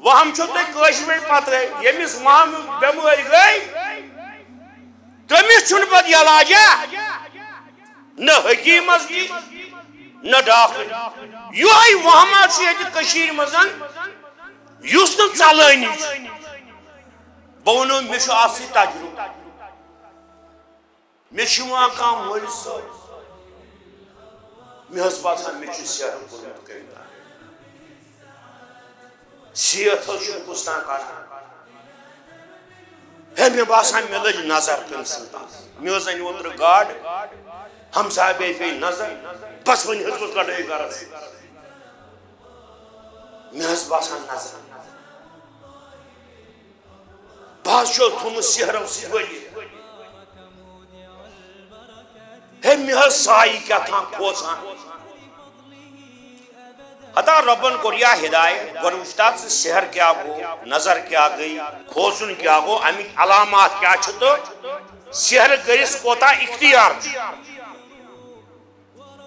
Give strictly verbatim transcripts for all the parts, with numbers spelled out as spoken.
وہم چھو تۄہہِ کٲشِر پٲٹھۍ پتہٕ، ییٚمِس وہم بٮ۪مٲرۍ گٔے، تٔمِس چھُنہٕ پتہٕ علاجا، نہ حکیٖمس نِش، نہ ڈاکٹر۔ یِہوٚے وہمہ چھُ ییٚتہِ کٔشیٖرِ منٛز، یُس نہٕ ژلٲنی چھُ۔ بہٕ وَنو، مےٚ چھُ اَتھ سۭتۍ تجرُبہٕ۔ مےٚ چھُ یِوان کانٛہہ مٔرِتھ صٲب، مےٚ حظ باسان، مےٚ چھُ سیرٕ کوٚرمُت کٔمۍ تام۔ صحت حظ چھُم کُس تام کران۔ ہے، مےٚ باسان، مےٚ لٔج نظر کٔمۍ سٕنٛز تام۔ مےٚ حظ اَنہِ اوترٕ گاڈٕ، ہمسایہِ بیٚیہِ پیٚیہِ نظر، بس وۄنۍ حظ گوٚژھ لڑٲے گرس۔ مےٚ حظ باسان نظر۔ بہٕ حظ چھُس تھوٚمُت سیرو سۭتۍ ؤلِتھ۔ ہے، مےٚ حظ سایہِ کیٛاہ تام کھوژان۔ ہتا رۄبن کوٚر یا ہدایت، گۄڈٕ وٕچھ تتھ ژٕ سحر کیٛاہ گوٚو، نظر کیٛاہ گٔے، کھوژُن کیٛاہ گوٚو، اَمِکۍ علامات کیٛاہ چھِ تہٕ سحر گٔرِس کوتاہ اختیار چھُ۔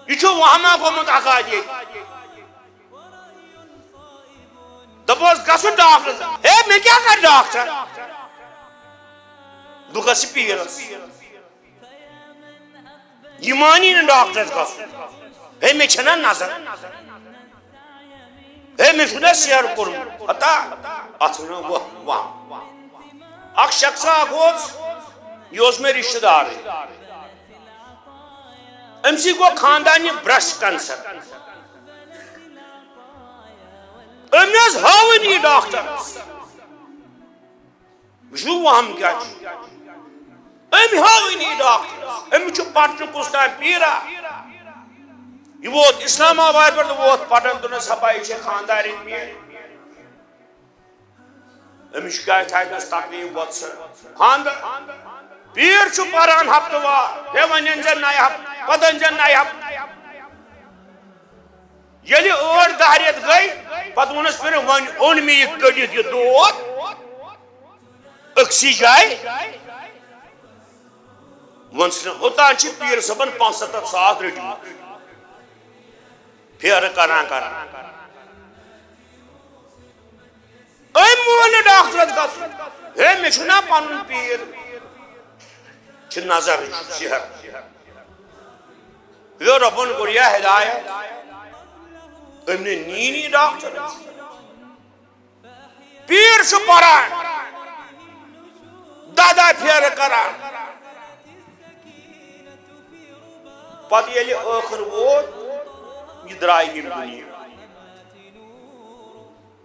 یہِ چھُ وہمہ گوٚمُت اکھ اتھ ییٚتہِ۔ دوٚپُس، گژھُن ڈاکٹرس۔ ہے، مےٚ کیٛاہ کرِ ڈاکٹر؟ بہٕ گژھٕ پیٖرس۔ یہِ مانی نہٕ ڈاکٹرس گژھُن۔ ہے، مےٚ چھَنا نظر؟ ہے، مےٚ چھُنا سیر کوٚرمُت؟ ہتا، اتھ چھُ وَنان وَہم، وَہم۔ اکھ شخصا اکھ اوس، یہِ اوس مےٚ رشتہٕ دارٕے۔ أمۍ سٕے گوٚو خاندارنہِ breast cancer۔ أمۍ حظ ہٲوٕنۍ یہِ ڈاکٹرس۔ وٕچھِو، وہم کیٛاہ چھُ۔ أمۍ ہٲوٕنۍ یہِ ڈاکٹرس۔ أمِس چھُ پٹنہٕ کُس تام پیٖرا۔ یہِ ووت اسلام آباد پٮ۪ٹھ تہٕ ووت پٹن، دوٚپنس، ہپا، یہِ چھےٚ خاندارِنۍ میٛٲنۍ۔ أمِس چھُ کیٛاہ تھایہِ نَس تکلیٖف وۄتھ سا۔ خانٛدر۔ پیٖر چھُ پران ہفتہٕ وار۔ ہے، وۄنۍ أنۍ زٮ۪ن نَیہِ ہفتہٕ، پتہٕ أنۍ زٮ۪ن نَیہِ ہفتہٕ۔ ییٚلہِ ٲٹھ دَہ رٮ۪تھ گٔے، پتہٕ ووٚنُس، "پیٖرِ، وۄنۍ اوٚن مےٚ یہِ کٔڑِتھ یہِ دود أکسٕے جایہِ۔" وۄنۍ چھُنہٕ، اوٚتام چھِ پیٖر صٲبن پانٛژھ ستتھ ساس رٔٹمٕتۍ۔ پھیرٕ کران کران۔ أمۍ مون نہٕ ڈاکٹرس گژھُن۔ ہے، مےٚ چھُنہ پنُن پیٖر۔ چھِ نظر، چھُ سحر۔ یہِ رۄبن کوٚر یا ہدایت۔ أمۍ نے نی نی ڈاکٹر۔ پیٖر چھُ پران، دَہ دَہ پھیرٕ کران۔ پتہٕ ییٚلہِ ٲخٕر ووت، یہِ درٛاے ییٚمہِ دُنیا۔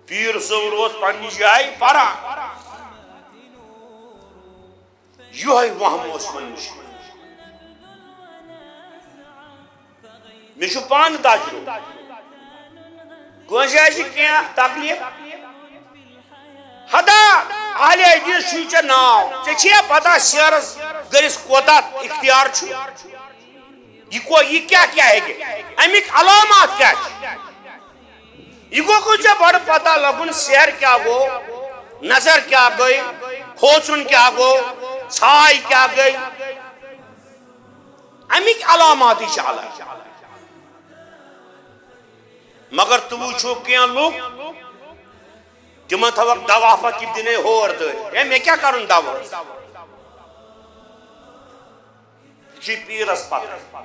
پیٖر صٲب روز پننہِ جایہِ پران۔ یِہوٚے وہم اوس یِمن مُشکِل۔ مےٚ چھُ پانہٕ تجرُبہٕ۔ کٲنٛسہِ آسہِ کینٛہہ تکلیٖف، ہتا، اہلِ حدیث چھُے ژےٚ ناو، ژےٚ چھےٚ پتہ سیرس گٔرِس کوتاہ اختیار چھُ؟ یہِ کو-، یہِ کیٛاہ کیٛاہ ہیٚکہِ؟ اَمِکۍ علامات کیٛاہ چھِ؟ یہِ گوٚو، گوٚو ژےٚ بڑٕ پتہ لگُن، سیر کیٛاہ گوٚو، نظر کیٛاہ گٔے، کھوژُن کیٛاہ گوٚو، ژھاے کیٛاہ گٔے۔ اَمِکۍ علاماتٕے چھِ الگ۔ مگر تُہۍ وٕچھِو کینٛہہ لُکھ، تِمن تھاوکھ دوا پتہٕ تِم دِنے ہور دٲرِتھ۔ ہے، مےٚ کیٛاہ کرُن دوا؟ یہِ چھُ پیٖرس پتہٕ۔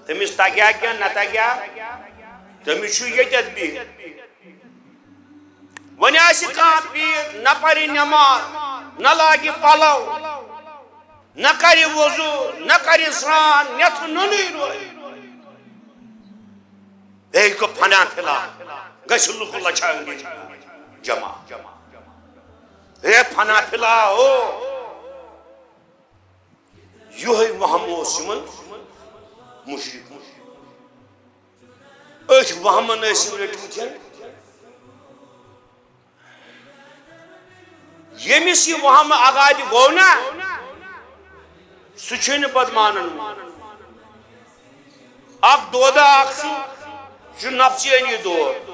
تٔمِس تگیا کینٛہہ نہ تگیا، تٔمِس چھُ ییٚتٮ۪تھ بِہِتھ۔ وۄنۍ آسہِ کانٛہہ پیٖر، نہ پرِ نٮ۪ماز، نہ لاگہِ پلو، نہ کرِ وضو، نہ کرِ سرٛان، نٮ۪تھ نوٚنُے روزِ۔ بیٚیہِ گوٚو فنا فِلا، گژھِ لُکھ لچھاونہِ جمع۔ ہے فنا فِلا ہو۔ یِہوٚے وہم اوس یِمن مُشرِکن۔ أتھۍ وہمن ٲسۍ یِم رٔٹمٕتۍ۔ ییٚمِس یہِ وہمہٕ اگادِ گوٚو نا، سُہ چھُے نہٕ پتہٕ مانان۔ اکھ دودا اکھ چھُ، چھُ نفسیٲنی دود۔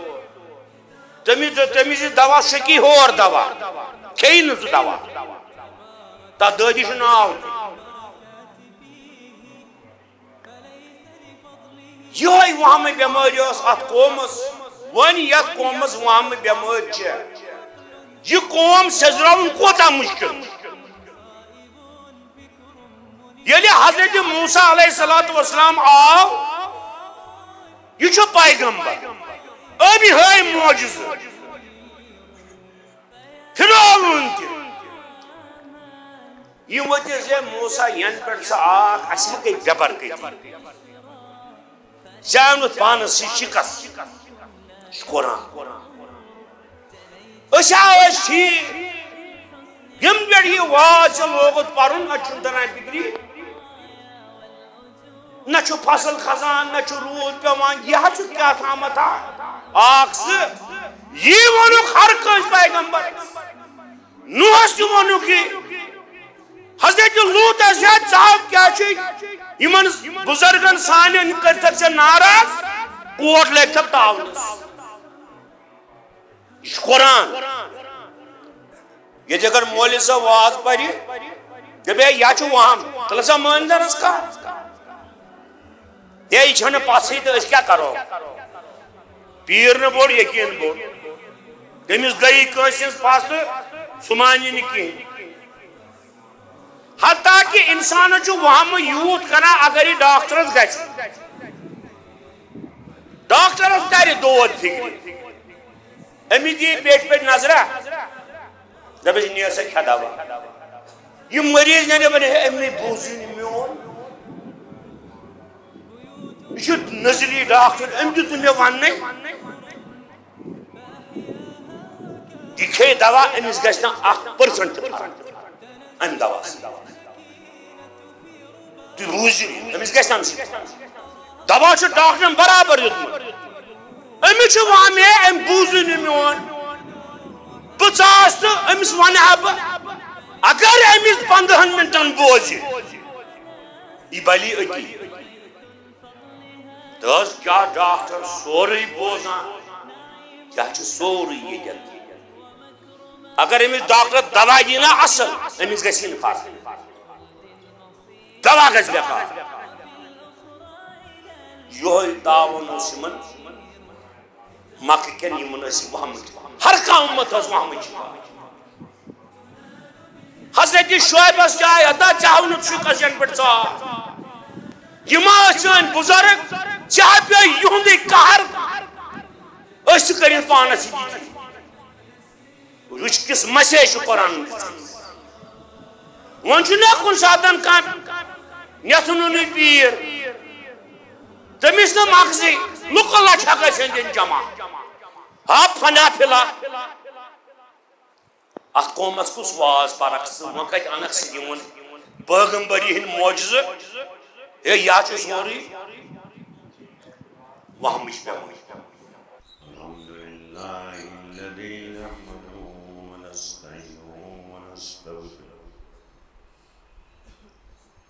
تٔمِس دِ-، تٔمِس دِ دوا، سُہ کھیٚیہِ ہور دوا، کھیٚیہِ نہٕ سُہ دوا۔ تتھ دٲدِس چھُ ناو تہِ۔ یِہوٚے وہمہٕ بٮ۪مٲرۍ ٲس اتھ قومس۔ وۄنۍ یتھ قومس وہمہٕ بٮ۪مٲرۍ چھےٚ، یہِ قوم سیٚزراوُن کوتاہ مُشکل۔ ییٚلہِ حضرت موسیٰ علیہ الصلوۃ والسلام آو، یہِ چھُ پیغمبر، أمۍ ہٲے معجزٕ، فرعون تہِ۔ یہِ وَتہِ زِ موسیٰ، ینہٕ پٮ۪ٹھ ژٕ آکھ، اَسہِ ہا گٔے بے برکتی۔ ژےٚ اوٚنُتھ پانس سۭتۍ شکست۔ یہِ چھُ قرآن۔ أسۍ ہا ٲسۍ ٹھیٖک۔ ییٚمہِ پٮ۪ٹھ یہِ واز ژےٚ لوگُتھ پرُن، اَتہِ چھُنہٕ تران فِکرِ۔ نہ چھُ فصل کھسان، نہ چھُ روٗد پٮ۪وان۔ یہِ حظ چھُ کیٛاہ تامَتھ اکھ۔ اکھ زٕ۔ یی ووٚنُکھ ہر کٲنٛسہِ پیغمبرس۔ نوحس تہِ ووٚنُکھ یہِ۔ حضرت لوطس، ہے، ژٕ ہاو کیٛاہ چھُے یِمن بُزرگن سانٮ۪ن کٔرِتھ ژےٚ ناراض؟ کوٹ لٲگتھکھ تاونس۔ یہِ چھُ قرآن۔ ییٚتہِ اگر مولوی صٲب واز پرِ، دپہِ، ہے، یا چھُ وہم، تیٚلہِ ہسا مٲنۍ زنس کتھ۔ ہے، یہِ چھنہٕ پژھٕے تہٕ أسۍ کیٛاہ کرو؟ پیٖر نہٕ بوٚڑ، یقیٖن بوٚڑ۔ تٔمِس گٔیی کٲنٛسہِ ہٕنٛز پژھ تہٕ سُہ مانی نہٕ کِہیٖنۍ۔ حتیٰ کہ انسانس چھُ وہمہٕ یوٗت کران، اگر یہِ ڈاکٹرس گژھِ، ڈاکٹرس ترِ دود فِکرِ، أمِس دِیہِ پیٹہِ پٮ۪ٹھ نظرہ، دپٮ۪س، نیر سا کھےٚ دوا۔ یہِ مریض نیرِ، دپان، ہے، أمۍ نے بوٗزٕے نہٕ میون۔ یہِ چھُ نظری ڈاکٹر، أمۍ دیُت نہٕ مےٚ وننَے۔ یہِ کھیٚیہِ دوا، أمِس گژھِ نہٕ اکھ percent تہِ فرق اَمہِ دوا سۭتۍ۔ تُہۍ بوٗزِو، أمِس گژھِ نہٕ اَمہِ سۭتۍ۔ دوا چھُ ڈاکٹرن برابر دیُتمُت۔ أمِس چھُ وَہمے، أمۍ بوٗزٕے نہٕ میون۔ بہٕ ژاس تہٕ أمِس وَنہٕ ہا بہٕ، اگر أمِس پنٛدہَن مِنٹَن بوزِ، یہِ بَلی أتی۔ تہٕ حظ کیٛاہ ڈاکٹر سورُے بوزان، یہِ حظ چھُ سورُے ییٚتٮ۪تھ۔ اگر أمِس ڈاکٹر دوا دِیہِ نا اَصٕل، أمِس گژھِ نہٕ فرق۔ دوا گژھِ بے کار۔ یِہوٚے تعاوُن اوس یِمن مکہٕ کٮ۪ن، یِمن ٲسۍ وہمٕکۍ، ہر کانٛہہ اُمت ٲس وہمٕچ۔ حضرت شعیبس کیٛاہ آے؟ ہتا ژےٚ ہاونہٕ ژٕ کس جن پٮ۪ٹھ ژاو۔ یِم ٲسۍ چٲنۍ بُزرگ، ژےٚ ہا پیوٚو یِہُنٛدُے قہر۔ أسۍ تہِ کٔرِتھ پانس سۭتۍ یِتھُے۔ وٕچھ کِس مسیح چھُ قرآن دِژمٕژ۔ وۄنۍ چھُ نہ کُنہِ ساتن کانٛہہ نٮ۪تھُن نُنٕے پیٖر، تٔمِس نہٕ مغزٕے، لُکہٕ لچھ ہٮ۪کھ ٲسۍ أنٛدۍ أنٛدۍ جمع۔ ہا فنا فِلا۔ اتھ قومس کُس واز پرکھ ژٕ؟ وۄنۍ کتہِ انکھ ژٕ یِمن پٲغمبری ہٕنٛدۍ معجزٕ؟ ہے، یا چھُ سورُے وہمٕچ پٮ۪وان۔ الحمد لله الذي نحمده ونستعينه ونستغفره،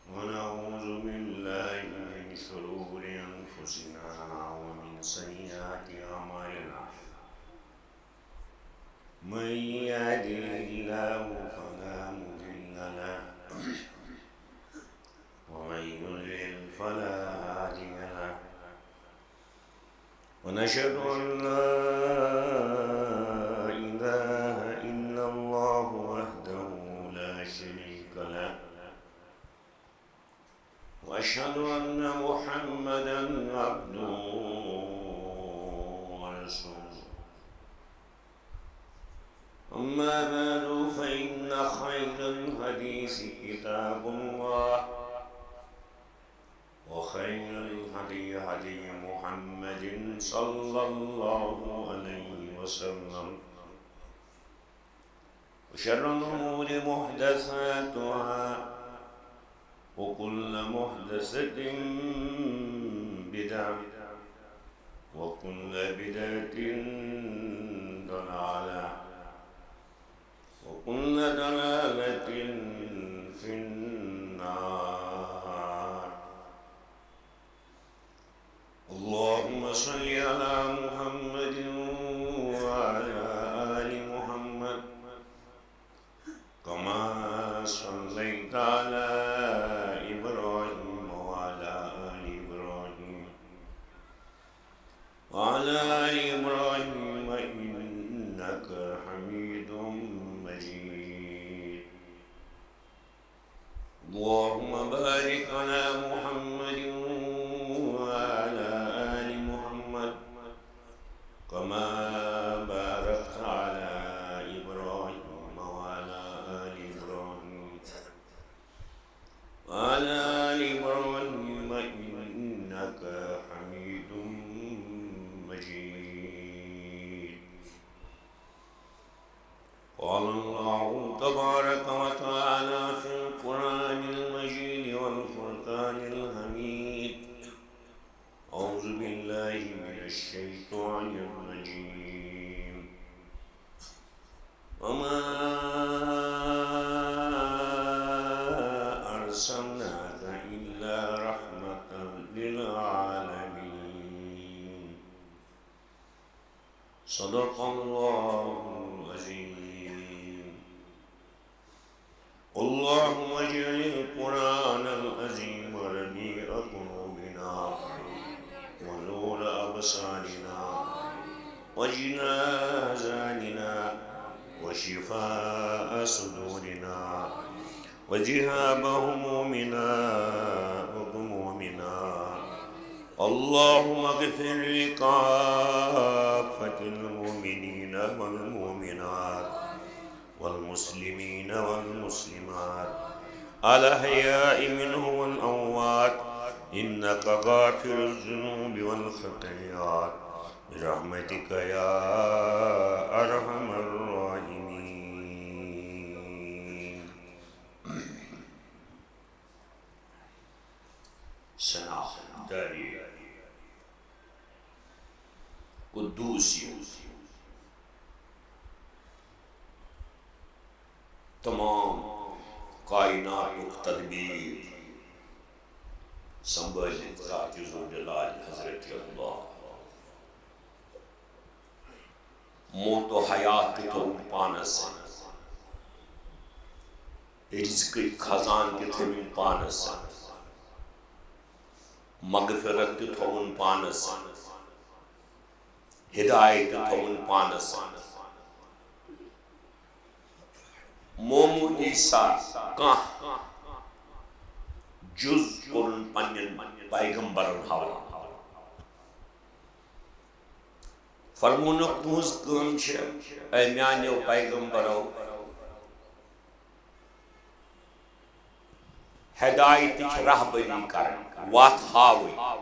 ونعوذ بالله من شرور أنفسنا ومن سيئات أعمالنا. من يهده الله فلا مضل له، ومن يضلل فلا هادي له. ونشهد أن لا إله إلا الله وحده لا شريك له، وأشهد أن محمدا عبده ورسوله. أما بعد، فإن خير الحديث كتاب الله، وخير الهدي هدي محمد صلى الله عليه وسلم، وشر الأمور محدثاتها، وكل محدثة بدعة، وكل بدعة ضلالة، وكل ضلالة في النار. اللهم صل على محمد وعلى آل محمد كما صليت على إبراهيم وعلى آل إبراهيم وعلى آل إبراهيم قال الله تبارك وتعالى في القرآن المجيد والفرقان الحميد: أعوذ بالله من الشيطان الرجيم. وما أرسلناك إلا رحمة للعالمين. صدق الله العظيم. اللهم اجعل القرآن العظيم ربيع قلوبنا ونور أبصارنا وجلاء أحزاننا وشفاء صدورنا وذهاب همومنا وغمومنا. اللهم اغفر لكافة المؤمنين والمؤمنات والمسلمين والمسلمات الأحياء منهم والأموات إنك غافر الذنوب والخطيئات برحمتك يا أرحم الراحمين. ثنا داری قدوسی، تمام کائناتُک تدبیر سنبھٲلِتھ ذاتِ ذوالجلال حضرت اللہ۔ موت و حیات تہِ تھوٚوُن پانس سۭتۍ، رزقٕکۍ خزان تہِ تھٲوِن پانس سۭتۍ، مغفرت تہِ تھوٚوُن پانس سۭتۍ، ہدایت تہِ تھوٚوُن پانس سۭتۍ۔ معمولی سا کانٛہہ جُز کوٚرُن پننٮ۪ن پیغمبرن حوالہٕ۔ فرمونکھ، تُہنٛز کٲم چھِ، اے میانیو پیغمبرو، ہدایتٕچ رہبری کرٕنۍ، وتھ ہاوٕنۍ۔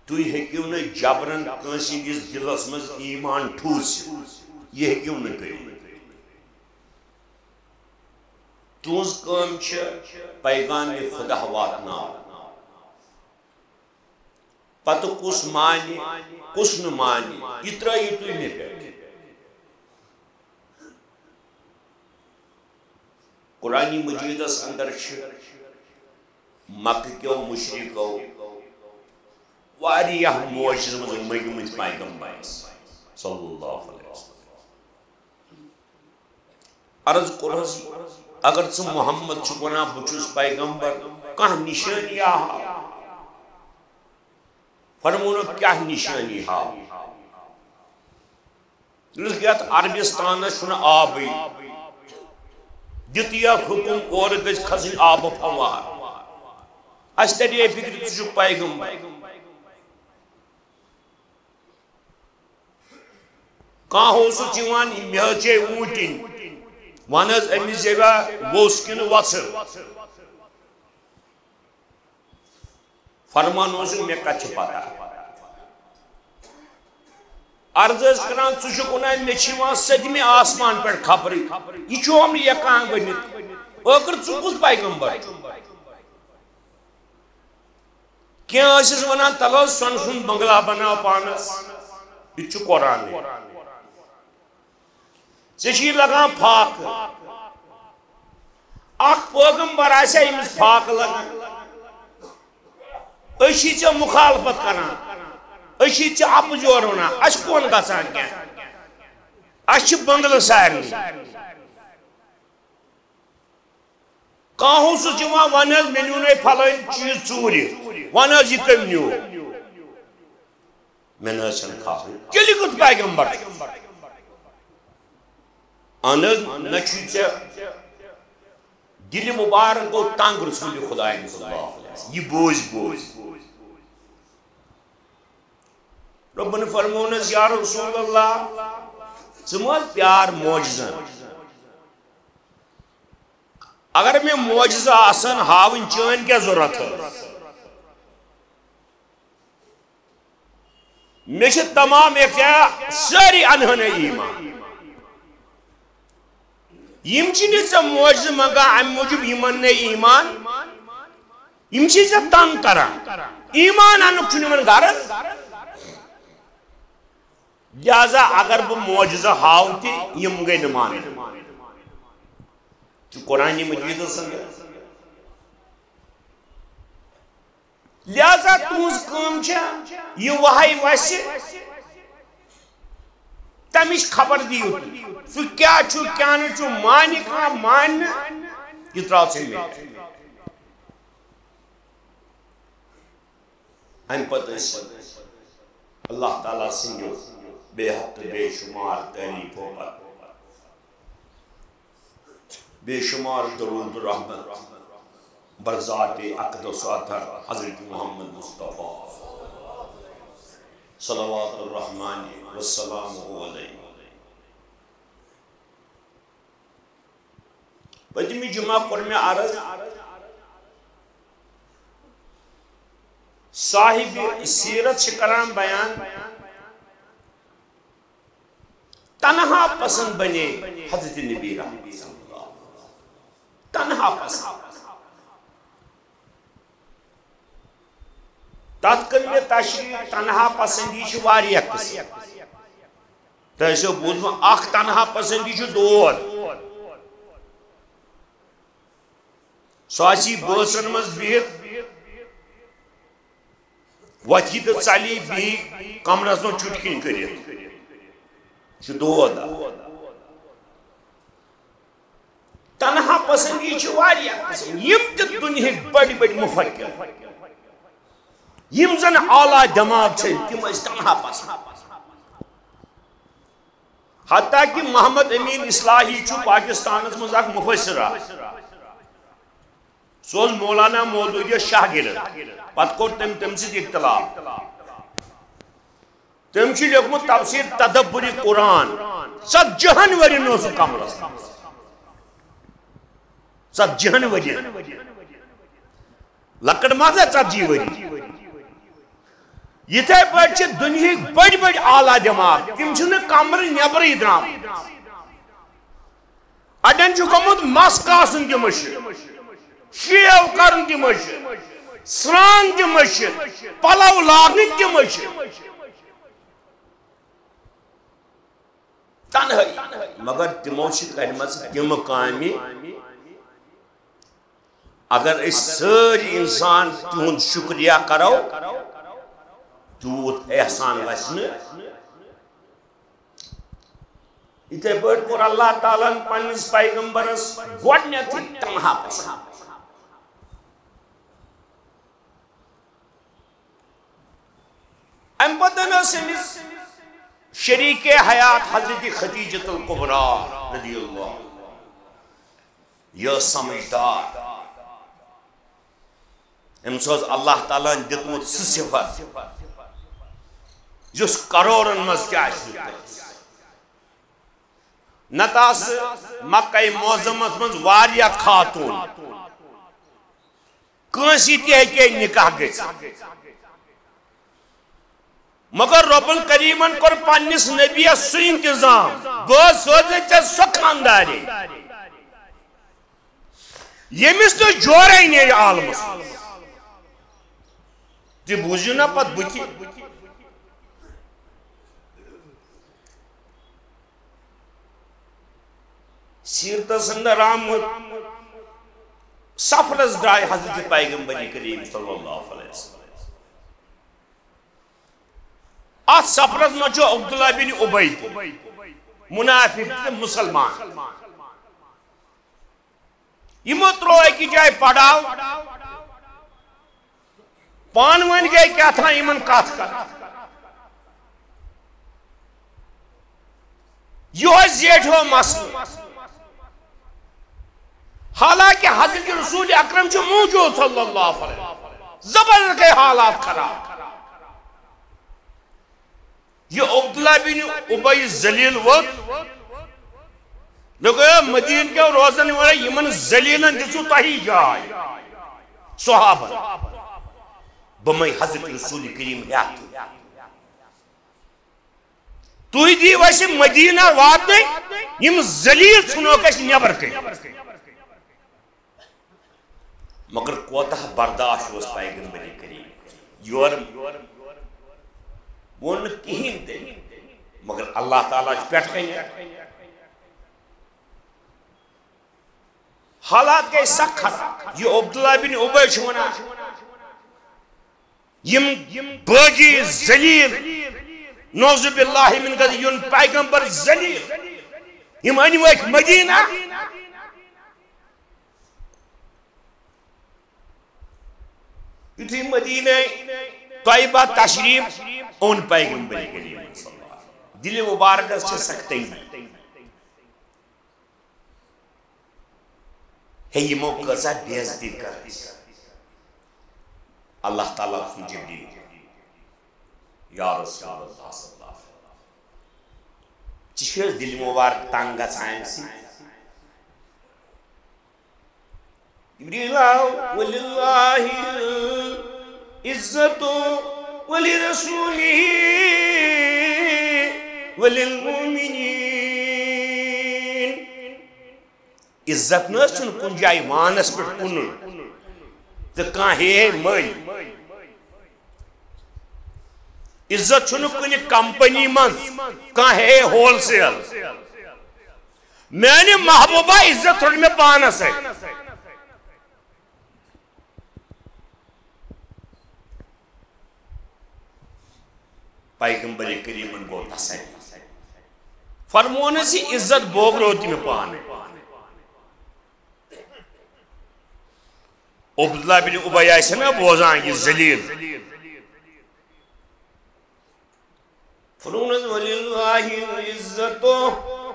تُہۍ ہیٚکِو نہٕ جبرن کٲنٛسہِ ہٕنٛدِس دِلس منٛز ایمان ٹھوٗسِتھ، یہِ ہیٚکِو نہٕ کٔرِتھ۔ تُہنٛز کٲم چھِ پیغام خدا واتناوُن۔ پتہٕ کُس مانہِ، کُس نہٕ مانہِ، یہِ ترٲیِو تُہۍ مےٚ پٮ۪ٹھ۔ قرآن مجیدس اندر چھِ مکہ کیو مشرکو واریاہ معجزٕ منٛز مٔنگمٕتۍ پیغمبرس صلی اللہ علیہ وسلم۔ عرض کوٚرہس، اگر ژٕ محمد چھُکھ ونان بہٕ چھُس پیغمبر، کانٛہہ نشٲنی ہا ہاو۔ فرمونکھ، کیٛاہ نشٲنی ہاو؟ دوٚپنس، یتھ عربستانس چھُنہٕ آبٕے، دِتُے اتھ حُکم اورٕ گژھِ کھسٕنۍ آبہٕ پھوار۔ اسہِ ترِ ہے فکرِ، ژٕ چھُکھ پیغمبر۔ کانٛہہ اوسُس یِوان، مےٚ حظ چھے اوٗنٛٹِنۍ، وَن حظ أمِس زیوا ووٚژھ کِنہٕ وۄژھٕ؟ فرمان اوسُکھ، مےٚ کَتھ چھِ پَتہ؟ عرض ٲس کَران، ژٕ چھُکھ وَنان مےٚ چھِ یِوان سٔتمہِ آسمان پٮ۪ٹھ خبرٕے، یہِ چھُ یِم لیکان ؤنِتھ، ٲخٕر ژٕ کُس پیغمبر چھُکھ؟ کینٛہہ ٲسِس وَنان، تَلہٕ حظ سۄنہٕ سُنٛد بنگلہ بَناو پانَس۔ یہِ تہِ چھُ قرآنٕے۔ ژےٚ چھُے لَگان فاقہٕ۔ اَکھ پیغمبر آسہِ ہا ییٚمِس فاقہٕ لَگان۔ أسۍ چھِ ژےٚ مُخالفت کَران۔ أسۍ چھِ ژےٚ اَپُز یورٕ وَنان۔ اَسہِ کون گژھان کینٛہہ۔ اَسہِ چھِ بنگلہٕ سارنٕے۔ کانٛہہ اوسُس یِوان، وَن حظ، مےٚ نیوٗ نَے پھلٲنۍ چیٖز ژوٗرِ، وَن حظ، یہِ کٔمۍ نیوٗ؟ مےٚ نہ حظ چھَنہٕ خبرٕے۔ تیٚلہِ کیُتھ پیغمبر چھُ؟ اَہن حظ، نہ چھُے ژےٚ دِلہِ مُبارک گوٚو تنٛگ رسوٗلِ خۄدایَن صلی اللہ علیہ وسلم۔ یہِ بوٗزۍ بوٗزۍ۔ رۄبَن فرموونَس، یا رسول اللہ، ژٕ مہ حظ پیار معجزن۔ اگر مےٚ معجزٕ آسن ہاوٕنۍ، چٲنۍ کیٛاہ ضروٗرت ٲس؟ مےٚ چھِ تمام اختیار، سٲری انہن ہے ایمان۔ یِم چھِ نہٕ ژےٚ معجزٕ منٛگان، اَمہِ موٗجوٗب یِمن نہٕ ایمان، یِم چھِ ژےٚ تنگ کران۔ ایمان اَنُک چھُنہٕ یِمن غرض۔ لہذا اگر بہٕ معجزٕ ہاوٕ تہِ، یِم گٔے نہٕ مانٕنۍ۔ چھُ قرآن مجیدس اندر۔ لہذا تُہنٛز کٲم چھےٚ، یہِ وحی وسہِ، تمِچ خبر دِیِو تُہۍ۔ سُہ کیٛاہ چھُ، کیٛاہ نہٕ چھُ، مانہِ کانٛہہ، مانہِ نہٕ، یہِ ترٛاو ژٕ مےٚ۔ امہِ پتہٕ ٲسۍ اللہ تعالیٰ سٕنٛدیو بے حد تہٕ بے شمار تعریفو پتہٕ بے شمار درود و رحمت بر ذات اقدس و اطہر حضرت محمد مصطفیٰ صلوات الرحمن والسلام علیہ۔ پٔتمہِ جمعہ کوٚر مےٚ عرض، صاحب سیرت چھِ کران بیان، تنہا پسند بنے حضرت نبی رحمت صلی اللہ علیہ وسلم۔ تنہا پسند۔ تتھ کٔر مےٚ تشریح، تنہا پسندی چھِ واریاہ قٕسم۔ تۄہہِ آسیو بوٗزمُت، اکھ تنہا پسندی چھُ دود۔ سُہ آسہِ بٲژن منٛز بِہِتھ، وۄتھی تہٕ ژَلہِ بیٚیہِ کمرس منٛز چُٹکِنۍ کٔرِتھ۔ یہِ چھُ دود اکھ۔ تنہا پسندی چھِ واریاہ قٕسم۔ یِم تہِ دُنیہٕکۍ بٔڑۍ بٔڑۍ مُفکر، یِم زن اعلیٰ دماغ چھِ، تِم ٲسۍ تنہا پسند۔ حتیٰ کہ محمد امین اصلاحی چھُ پاکستانس منٛز اکھ مفسر اکھ۔ سُہ اوس مولانا مودودیس شاگرد۔ پتہٕ کوٚر تٔمۍ تٔمۍ سۭتۍ اختلاف۔ تٔمۍ چھُ لیوٗکھمُت تفسیر تدبر قرآن۔ ژتجی ہن ؤرین اوس سُہ کمرس منٛز۔ ژتجی ہن ؤرین۔ لۄکٕٹ ما ژےٚ ژتجی ؤری؟ یِتھے پٲٹھۍ چھِ دُنیہٕکۍ بٔڑۍ بٔڑۍ اعلیٰ دماغ، تِم چھِنہٕ کمرٕ نٮ۪برٕے درٛامٕتۍ۔ اَڑٮ۪ن چھُ گوٚمُت مَس کاسُن تہِ مٔشِتھ، شیو کَرُن تہِ مٔشِتھ، سرٛان تہِ مٔشِتھ، پَلَو لاگٕنۍ تہِ مٔشِتھ۔ تنہٲیی۔ مگر تِمو چھِ کَرِمَژٕ تِم کامہِ، اگر أسۍ سٲری اِنسان تِہُنٛد شُکریہ کَرو، تیوٗت احسان وَسہِ نہٕ۔ یِتھَے پٲٹھۍ کوٚر اللہ تعالیٰ ہَن پنٛنِس پیغمبرَس گۄڈٕنٮ۪تھٕے تنہا پسند۔ اَمہِ پتہٕ ٲس أمِس شریٖکے حیات حضرت خدیجۃ الکبریٰ رضی اللہ عنہا۔ یہِ ٲس سمجھدار۔ أمِس اوس اللہ تعالیٰ ہَن دیُتمُت سُہ صفت، یُس کرورن منٛز تہِ آسہِ نہٕ کٲنٛسہِ۔ نتہٕ آسہٕ مکہ معظمس منٛز واریاہ خاتوٗن، کٲنٛسہِ تہِ ہیٚکہِ ہے نکاح گٔژھِتھ۔ مگر رب الکریمن کوٚر پننِس نبیَس سُہ انتظام، بہٕ حظ سوزے ژےٚ سۄ خاندارے، ییٚمِس نہٕ جورے نیرِ عالمس منٛز۔ تہِ بوٗزِو نا پتہٕ بہٕ تہِ۔ سیرتس اندر آمُت، سفرس درٛاے حضرت پیغمبر کریم صلی اللہ علیہ وسلم۔ اتھ سفرس منٛز چھُ عبداللہ بن ابی تہِ، منافق تہٕ مسلمان۔ یِمو ترٛوو أکِس جایہِ پڑاو، پانہٕ ؤنۍ گٔے کیٛاہ تام یِمن کتھ کران۔ یِہوٚے زیٹھیو مسلہٕ۔ حالانکہ حضرت رسول اکرم چھُ موجود صلی اللہ علیہ وسلم۔ زبردست گٔے حالات خراب۔ یہِ عبداللہ بن ابی ذلیل ووت۔ دوٚپُن، "اے مدیٖنہٕ کیو روزن وٲلۍ، یِمن ذلیلن دِژوٕ تۄہی جاے، صحابن۔ بہٕ مَے حضرت رسول کریم ہٮ۪تھ۔ تُہۍ دِیِو اَسہِ مدیٖنہ واتنَے، یِم ذلیل ژھٕنوکھ اَسہِ نٮ۪بر کٔرِتھ۔ مگر کوتاہ برداشت اوس پیغمبر کریم؟ یورٕ ووٚن نہٕ کِہیٖنۍ تہِ، مگر اللہ تعالیٰ چھُ پٮ۪ٹھ کَنہِ۔ حالات گٔے سخ خراب۔ یہِ عبداللہ بن ابی چھُ وَنان، یِم بٲغی ذلیل، نعوذ باللہ من غضب، یِم پیغمبر ذلیل، یِم أنۍ وٲتۍ مدینہ۔ یُتھُے مدینہ طیبہ تشریف اوٚن پیغمبر کریم صلی اللہ علیہ وسلم، دِلہِ مبارکس چھِ سختی۔ ہے، یِمو کۭژاہ بے عزتی کٔر اَسہِ۔ اللہ تعالیٰ سُنٛد جبریل، یا رسول اللہ صلی اللہ علیہ وسلم، ژےٚ چھُ حظ دِل مُبارک تنگ گژھان اَمہِ سۭتۍ؟ جبریل آو، وللہ العزت ولرسولہ وللمؤمنین۔ عزت نہ حظ چھُنہٕ کُنہِ جایہِ وانس پٮ۪ٹھ کٕنُن تہٕ کانٛہہ ہیٚیہِ ہے مٔلۍ۔ عزت چھُنہٕ کُنہِ کمپنی منٛز کانٛہہ ہیٚیہِ ہے ہول سیل۔ میانہِ محبوبہ، عزت روٚٹ مےٚ پانس سۭتۍ۔ پیغمبر کریمن گوٚو تسلی۔ فرمونس، یہِ عزت بوگرو تہِ مےٚ پانے۔ عبداللہ بن ابی آسہِ نا بوزان یہِ ذلیل۔ فرمونس، وللہ العزت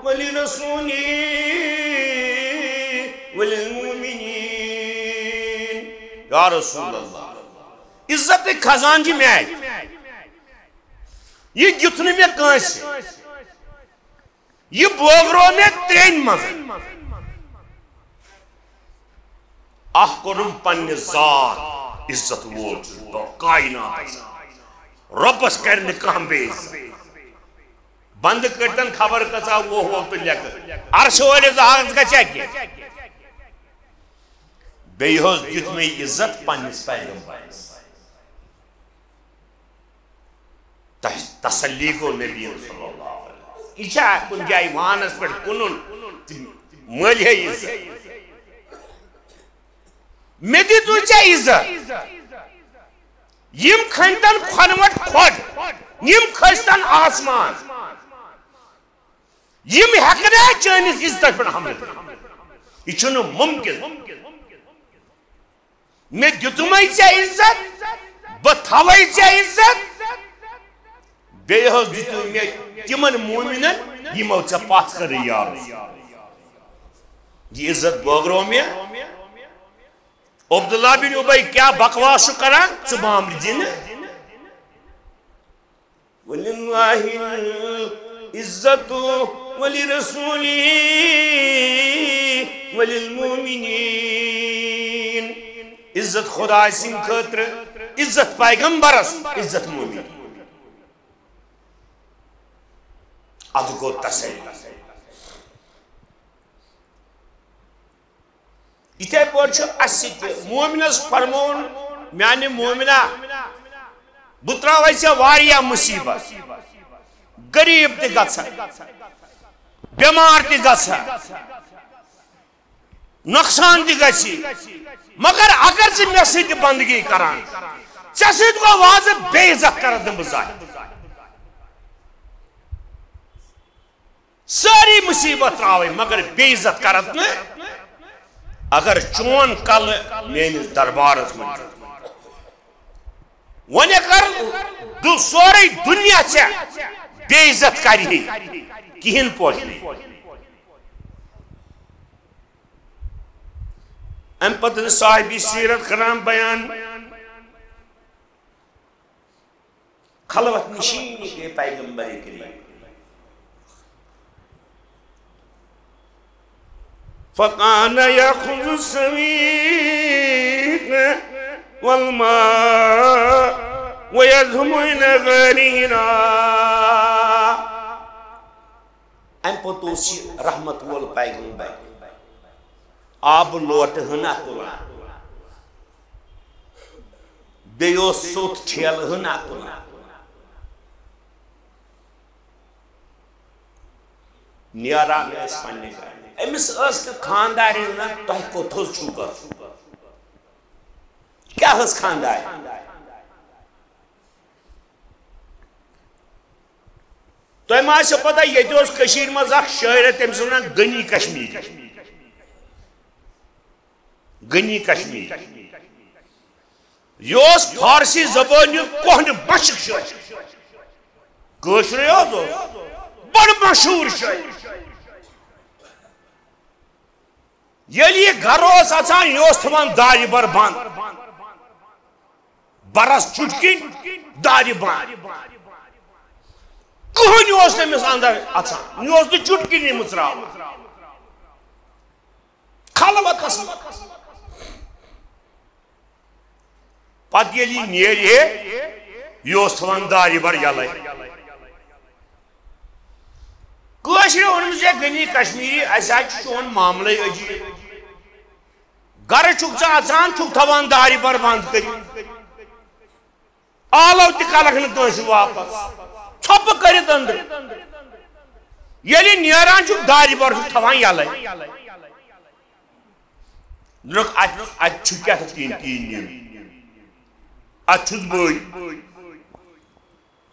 ولرسولہ وللمؤمنین۔ یا رسول اللہ، عزت خزان چھِ مےٚ۔ یہِ دیُت نہٕ مےٚ کٲنٛسہِ۔ یہِ بٲگرو مےٚ ترٛیٚنۍ منٛز۔ اکھ کوٚرُم پننہِ ذات، عزت وول چھُس بہٕ کائناتس۔ رۄبس کرِ نہٕ کانٛہہ بے عزت۔ بندٕ کٔرتن خبر کۭژاہ وُہ وُہ تہٕ لیکھٕ۔ عرشہِ وٲلِس زہرس گژھِ کینٛہہ؟ بیٚیہِ حظ دیُت مےٚ عزت پننِس پیغمبرس۔ تس-، تسلی گوٚو نبی صلی اللہ علیہ وسلم۔ یہِ چھا کُنہِ جایہِ وانس پٮ۪ٹھ کٕنُن تہٕ مٔلۍ ہے عزت؟ مےٚ دِتُے ژےٚ عزت۔ یِم کھٔنتن کھۄنہٕ وَٹ کھۄڈ، یِم کھٔسۍتن آسمان۔ یِم ہیٚکن نہٕ چٲنِس عزتس پٮ۪ٹھ حملہٕ کٔرِتھ۔ یہِ چھُنہٕ مُمکِن۔ مےٚ دیُتمَے ژےٚ عزت، بہٕ تھاوَے ژےٚ عزت۔ بیٚیہِ حظ دِتُے مےٚ تِمن مومنن، یِمو ژےٚ پتھ کٔرٕے، یا رسول۔ یہِ عزت بٲگرو مےٚ۔ عبداللہ بن ابی کیٛاہ بکواس چھُ کران، ژٕ بامبرِ دِنہٕ۔ وللہ العزت ولرسولہ وللمؤمنین۔ عزت خدائے سٕنٛدِ خٲطرٕ، عزت پیغمبرس، عزت مومنین۔ اتھ گوٚو تسلی۔ یِتھے پٲٹھۍ چھُ اَسہِ تہِ مومنس فرمووُن، میانہِ مومنہ، بہٕ ترٛاوَے ژےٚ واریاہ مُصیبت، غریٖب تہِ گژھکھ، بٮ۪مار تہِ گژھکھ، نۄقصان تہِ گژھِ، مگر اگر ژٕ مےٚ سۭتۍ بندگی کران، ژےٚ سۭتۍ گوٚو وعدٕ، بے عزت کرتھ نہٕ بہٕ زانٛہہ۔ سٲری مصیبت ترٛاوٕنۍ، مگر بے عزت کرتھ نہٕ۔ اگر چون کلہٕ میٲنِس دربارس منٛز چھُ، وۄنۍ اگر دُ-، سورُے دُنیا ژےٚ بے عزت کرِ ہے، کِہیٖنۍ پوشہِ نہٕ۔ امہِ پتہٕ صاحبِ سیرت کران بیان، خلوت نشینی گٔے پیغمبر کریم۔ فکان یاخذ السویق والماء ویذهب الی غیر حراء۔ امہِ پتہٕ اوس یہِ رحمت وول پیغمبر آبہٕ لوٹہٕ ہنا تُلان، بیٚیہِ اوس سوٚت ٹھیلہٕ ہنا تُلان۔ نیران ٲسۍ پننہِ گرِ۔ أمِس ٲس نہٕ خانٛدارِنۍ ونان، "تۄہہِ کوٚت حظ چھُو گژھُن؟" کیٛاہ ٲس خانٛدارِنۍ؟ تۄہہِ ما آسیو پتہ، ییٚتہِ اوس کٔشیٖرِ منٛز اکھ شٲعر، تٔمِس ونان غنی کشمیٖری۔ غنی کشمیٖری۔ یہِ اوس فارسی زبٲنۍ ہُنٛد کوہنہِ مشق شٲعر۔ کٲشرُے حظ اوس، بڑٕ مشہوٗر شٲعر۔ ییٚلہِ یہِ گرٕ اوس اژان، یہِ اوس تھاوان دارِ بر بنٛد۔ برس چُٹکِنۍ دارِ بنٛد۔ کٕہٕنۍ اوس نہٕ أمِس اندر اژان، یہِ اوس نہٕ چُٹکِنۍ مٕژراوان۔ خلوتس منٛز۔ پتہٕ ییٚلہِ یہِ نیرِ ہے، یہِ اوس تھاوان دارِ بر یلے۔ کٲشرِ ووٚنمُت، "ہے غنی کشمیٖری، اسہِ حظ چھُ چون معاملے عجیٖب۔ گرٕ چھُکھ ژٕ اژان، چھُکھ تھاوان دارِ بر بنٛد کٔرِتھ۔ آلو تہِ کلکھ نہٕ کٲنٛسہِ واپس۔ ژھۄپہٕ کٔرِتھ أنٛدرٕ۔ ییٚلہِ نیران چھُکھ، دارِ بر چھُکھ تھاوان یلے۔" دوٚپُکھ، "اتہِ، اتہِ چھُ کیٛاہ تہٕ تِم تیٖنۍ یِم؟ اتہِ چھُس بٕے۔"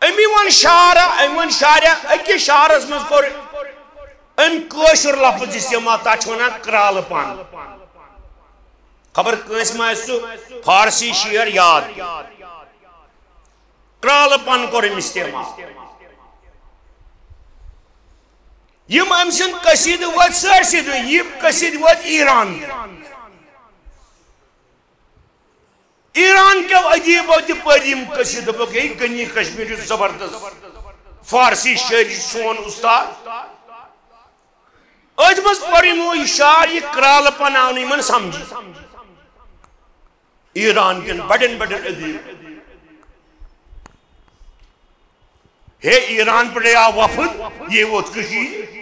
أمی ووٚن شعرا، أمۍ ووٚن شعرا، أکِس شعرس منٛز کوٚر أمۍ کٲشُر لفظ استعمال، تتھ چھِ ونان کرالہٕ پن۔ خبر کٲنٛسہِ ما آسہِ سُہ فارسی شعر یاد۔ کرالہٕ پن کوٚر أمۍ استعمال۔ یِم أمۍ سٕنٛدۍ قصیدٕ وٲتۍ سٲرسٕے دُنیا، یِم قصیدٕ وٲتۍ ایران۔ ایران کیو ادیبو تہِ پٔرۍ یِم قصیدٕ، دوٚپُکھ، "ہے غنی کشمیٖری چھُ زبردست فارسی شٲعری، سون استاد۔" أتھۍ منٛز پوٚر یِمو یہِ شعر، یہِ کرالہٕ پن آو نہٕ یِمن سمجھی۔ ایران کٮ۪ن بڑٮ۪ن بڑٮ۪ن ادیب، ہے، ایران پٮ۪ٹھے آو وفد، یہِ ووت کٔشیٖرِ۔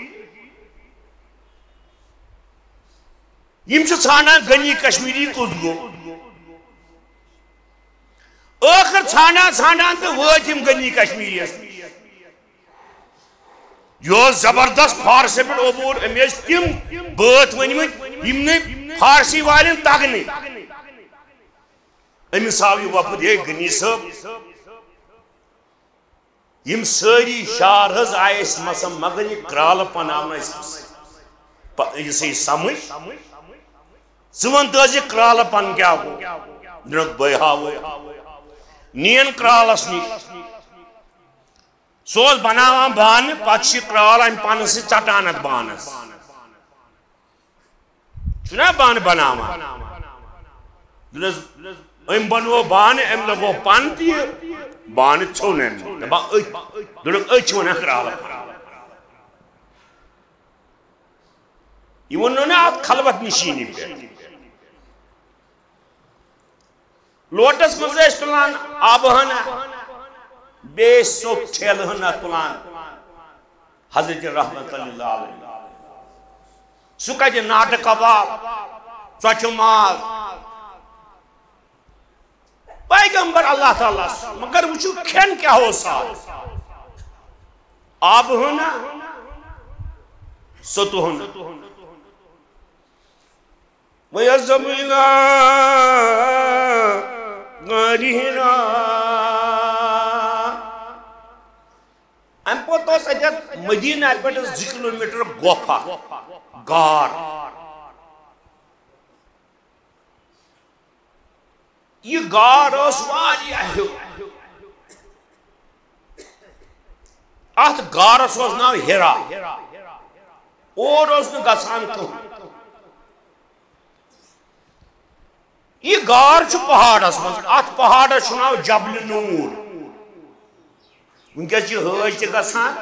یِم چھِ ژھانڈان غنی کشمیٖری کوٚت گوٚو۔ ٲخٕر ژھانڈان ژھانڈان تہٕ وٲتۍ یِم غنی کشمیٖریَس۔ یہِ اوس زبردست فارسہٕ پٮ۪ٹھ عبوٗر، أمۍ ٲسۍ تِم بٲتھ ؤنۍمٕتۍ یِم نہٕ فارسی والٮ۪ن تگنٕے۔ أمِس آو یہِ وۄپُر، ہے غنی صٲب، یِم سٲری شعر حظ آیہِ اَسہِ مثلاً، مگر یہِ کرٛالہٕ پن آو نہٕ اَسہِ پ-، یہِ سا یہِ سمجھ۔ ژٕ وَن تہٕ حظ، یہِ کرٛالہٕ پن کیٛاہ گوٚو؟ دوٚپُکھ، بہٕ ہاوَے۔ نِیَن کرٛالَس نِش۔ سُہ اوس بناوان بانہٕ، پتہٕ چھُ یہِ کرٛال اَمہِ پنہٕ سۭتۍ ژٹان اَتھ بانَس۔ چھُنہ بانہٕ بناوان۔ دوٚپنَس، أمۍ بنوو بانہٕ، أمۍ لگوو پن تہِ یہِ بانہٕ ژھیوٚن أمۍ۔ دَپان، أتھۍ، دوٚپُکھ، أتھۍ چھِ وَنان کرٛالہٕ پن۔ یہِ ووٚنُن نہ اَتھ خلوت نشیٖنی پٮ۪ٹھ۔ لوٹس منٛز ٲسۍ تُلان آبہٕ ہنا، بیٚیہِ ٲسۍ سوٚت ٹھیلہٕ ہنا تُلان حضرت رحمت اللہ علیہ۔ سُہ کتہِ ناٹہٕ کباب، ژۄچہِ ماز، پیغمبر اللہ تعالیٰ ہس، مگر وٕچھِو کھٮ۪ن کیٛاہ اوس آز۔ آبہٕ ہنا، سوٚتہٕ ہنا۔ وَيَذْهَبُ إِلَىٰ غَارِ حِرَاءَ۔ اَمہِ پتہٕ اوس اَتٮ۪تھ مدیٖنہ پٮ۪ٹھ زٕ کلوٗمیٖٹر گۄپھ اکھ، غار۔ یہِ غار اوس واریاہ ہیوٚر۔ اَتھ غارس اوس ناو حرا۔ اور اوس نہٕ گژھان کٕہٕنۍ۔ یہِ غار چھُ پہاڑس منٛز، اتھ پہاڑس چھُ ناو جبل نور۔ وٕنکیٚس چھِ حٲج تہِ گژھان۔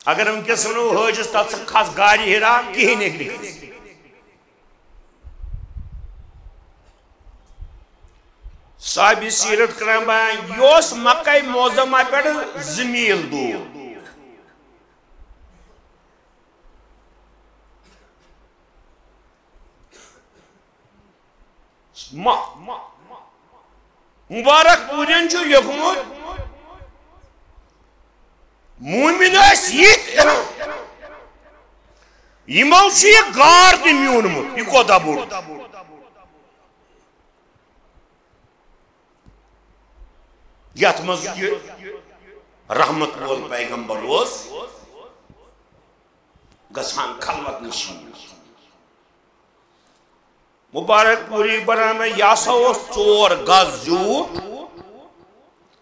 اگر وٕنکیٚس ونو حٲجس، تتھ سا کھس غارِ حرا، کِہیٖنۍ ہیٚکہِ نہٕ گٔژھِتھ۔ صاحبِ سیرت کران بیان، یہِ اوس مکہ معظمہ پٮ۪ٹھ زٕ میٖل دوٗر۔ مبارک پورین چھُ لیوٚکھمُت، مومن ٲسۍ یِتھۍ، یِمو چھُ یہِ غار تہِ میوٗنمُت۔ یہِ کوتاہ بوٚڑ، یتھ منٛز یہِ رحمت وول پیغمبر اوس گژھان خلوت نشین۔ مبارک پوری بناو مےٚ، یہِ ہسا اوس ژور گز زیوٗٹھ،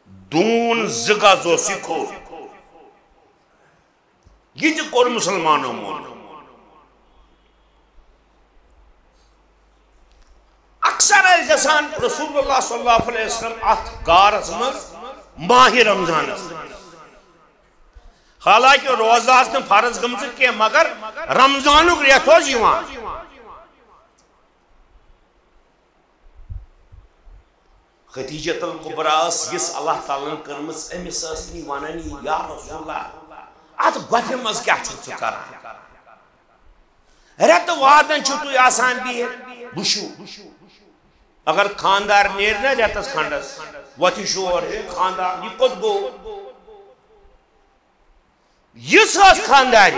دوٗن زٕ گز اوس یہِ کھوٚل۔ یہِ تہِ کوٚر مُسلمانو مول۔ اکثر ٲسۍ گژھان رسول اللہ صلی اللہ علیہ وسلم اتھ غارس منٛز ماہِ رمضانس منٛز۔ حالانکہ روزٕ آسہٕ نہٕ فرض گٔمژٕ کینٛہہ، مگر رمضانُک رٮ۪تھ اوس یِوان۔ خدیجہ الکبریٰ ٲس یِژھ اللہ تعالیٰ ہن کٔرمٕژ، أمِس ٲس نہٕ ونان، یا رسول اللہ، اتھ گۄپھِ منٛز کیٛاہ چھُکھ ژٕ کران؟ رٮ۪تہٕ وادن چھِو تُہۍ آسان بِہِتھ۔ وٕچھِو، اگر خاندار نیرِ نہ رٮ۪تس کھنڈس، وۄتھِ شور، ہے خاندار، یہِ کوٚت گوٚو؟ یِژھ ٲس خاندارِ۔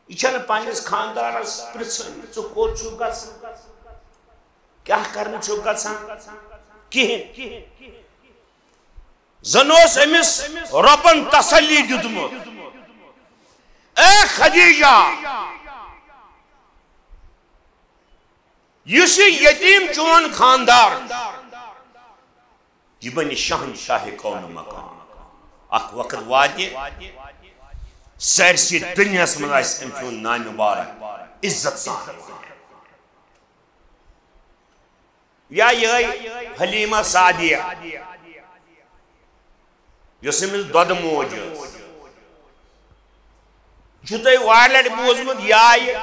یہِ چھَنہٕ پننِس خاندارس پرژھان، ژٕ کوٚت چھُکھ گژھان؟ کیٛاہ کرنہِ چھُکھ گژھان؟ کِہیٖنۍ۔ زن اوس أمِس رۄبن تسلی دیُتمُت، اے خدیجہ، یُس یہِ یتیٖم چون خاندار، یہِ بنہِ شہنشاہِ کون مکان۔ اکھ وقت واتہِ، سٲرسٕے دُنیاہس منٛز آسہِ أمۍ سُنٛد ناو مبارک عزت سان۔ یا یِہے حلیمہ سعدیہ، یۄس أمِس دۄدٕ موج ٲس۔ یہِ چھُ تۄہہِ واریاہ لٹہِ بوٗزمُت، یہِ آیہِ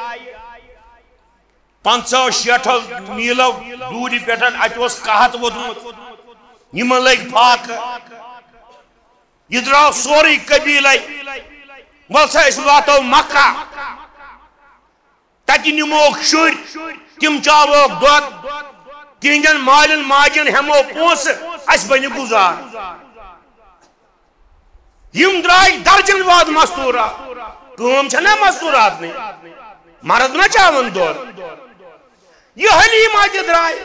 پنٛژاہ شیٹھو میٖلو دوٗرِ پٮ۪ٹھ، اَتہِ اوس قحط ووٚتھمُت، یِمن لٔگۍ فاقہٕ۔ یہِ درٛاو سورُے قبیٖلے، وَل سا أسۍ واتو مکہ۔ تتہِ نِموکھ شُرۍ، تِم چاووکھ دۄد، تِہنٛدٮ۪ن مالٮ۪ن ماجٮ۪ن ہٮ۪مو پونٛسہٕ، اسہِ بنہِ گُزار۔ یِم درٛاے درجن واد مستوٗرات۔ کٲم چھےٚ نا مستوٗراتنٕے؟ مرد ما چاون دۄد؟ یہِ حلیمہ تہِ درٛاے۔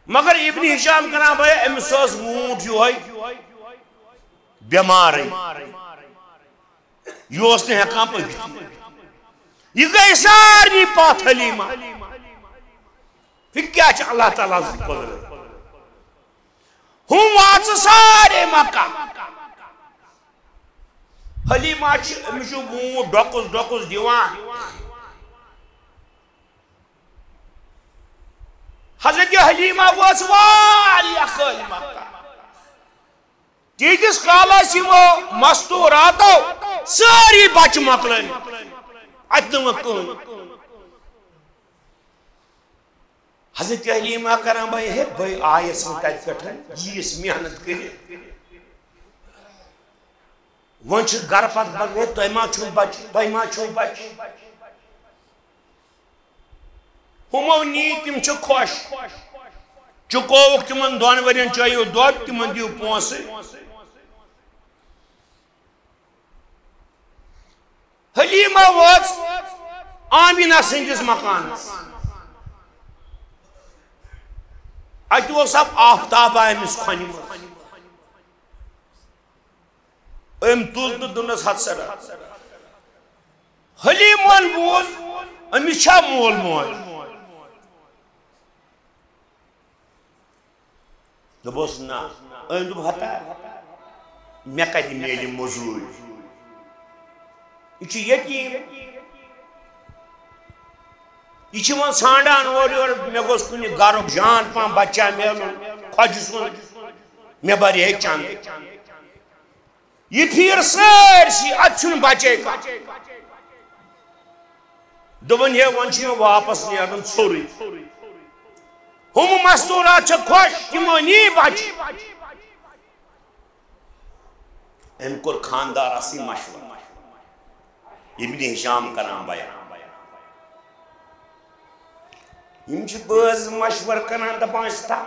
مگر ابن ہشام کران بھیا، أمِس اوس ووٗنٛٹ یِہوٚے بٮ۪مارٕے۔ یہِ اوس نہٕ ہٮ۪کان پٔکِتھ۔ یہِ گٔے سارنٕے پتھ حلیمہ۔ یہِ کیٛاہ چھِ اللہ تعالیٰ سٕنٛز قۄدرت؟ ہُم واژٕ سارے مکہ۔ حلیمہ چھِ، أمِس چھُ ووٗنٛٹ ڈۄکُس ڈۄکُس دِوان۔ حضرت حلیمہ وٲژ واریاہ کٲلۍ مکہ۔ تیٖتِس کالس یِمو مستوٗراتو سٲری بچہٕ مۄکلٲوۍ، اتہِ نہٕ وۄنۍ کٕہٕنۍ۔ حضرت حلیمہ کران بھائی، ہے بھائی آیس وۄنۍ تتہِ پٮ۪ٹھ، ییٖس محنت کٔرِتھ۔ وۄنۍ چھِ گرٕ پتہٕ پتہٕ، ہے تۄہہِ ما چھُو بچہِ، تۄہہِ ما چھُو بچہِ؟ ہُمو نی، تِم چھِ خۄش۔ چُکووُکھ تِمن دۄن ؤرین چٲیِو دۄد، تِمن دِیِو پونٛسہٕ۔ حلیمہ وٲژ آمینہ سٕنٛدِس مکانس۔ اتہِ اوس اکھ آفتابہ أمِس کھۄنہِ منٛز۔ أمۍ تُل تہٕ دوٚپنس، ہتہٕ سا رٹھ۔ حلیمن بوٗز، أمِس چھا مول موج؟ دوٚپُس، نہ۔ أمۍ دوٚپ، ہتا، مےٚ کتہِ میلہِ موٚزوٗرۍ؟ یہِ چھُ یتیٖم۔ یہِ چھُ وۄنۍ ژھانٛڈان اورٕ یورٕ، مےٚ گوٚژھ کُنہِ گرُک جان پہم بچہ میلُن، خۄجہِ سُنٛد، مےٚ بَرِ ہے چندٕ۔ یہِ پھیٖر سٲرسٕے، اتہِ چھُنہٕ بچے کانٛہہ۔ دوٚپُن، ہے، وۄنۍ چھُ مےٚ واپس نیرُن ژھوٚرُے۔ ہُم مستوٗرات چھِ خۄش، تِمو نی بچہِ۔ أمۍ کوٚر خاندارس سۭتۍ مشورٕ۔ ابن ہشام کران بیان۔ یِم چھِ بٲژ مشورٕ کران، دپان چھِ، "تھا،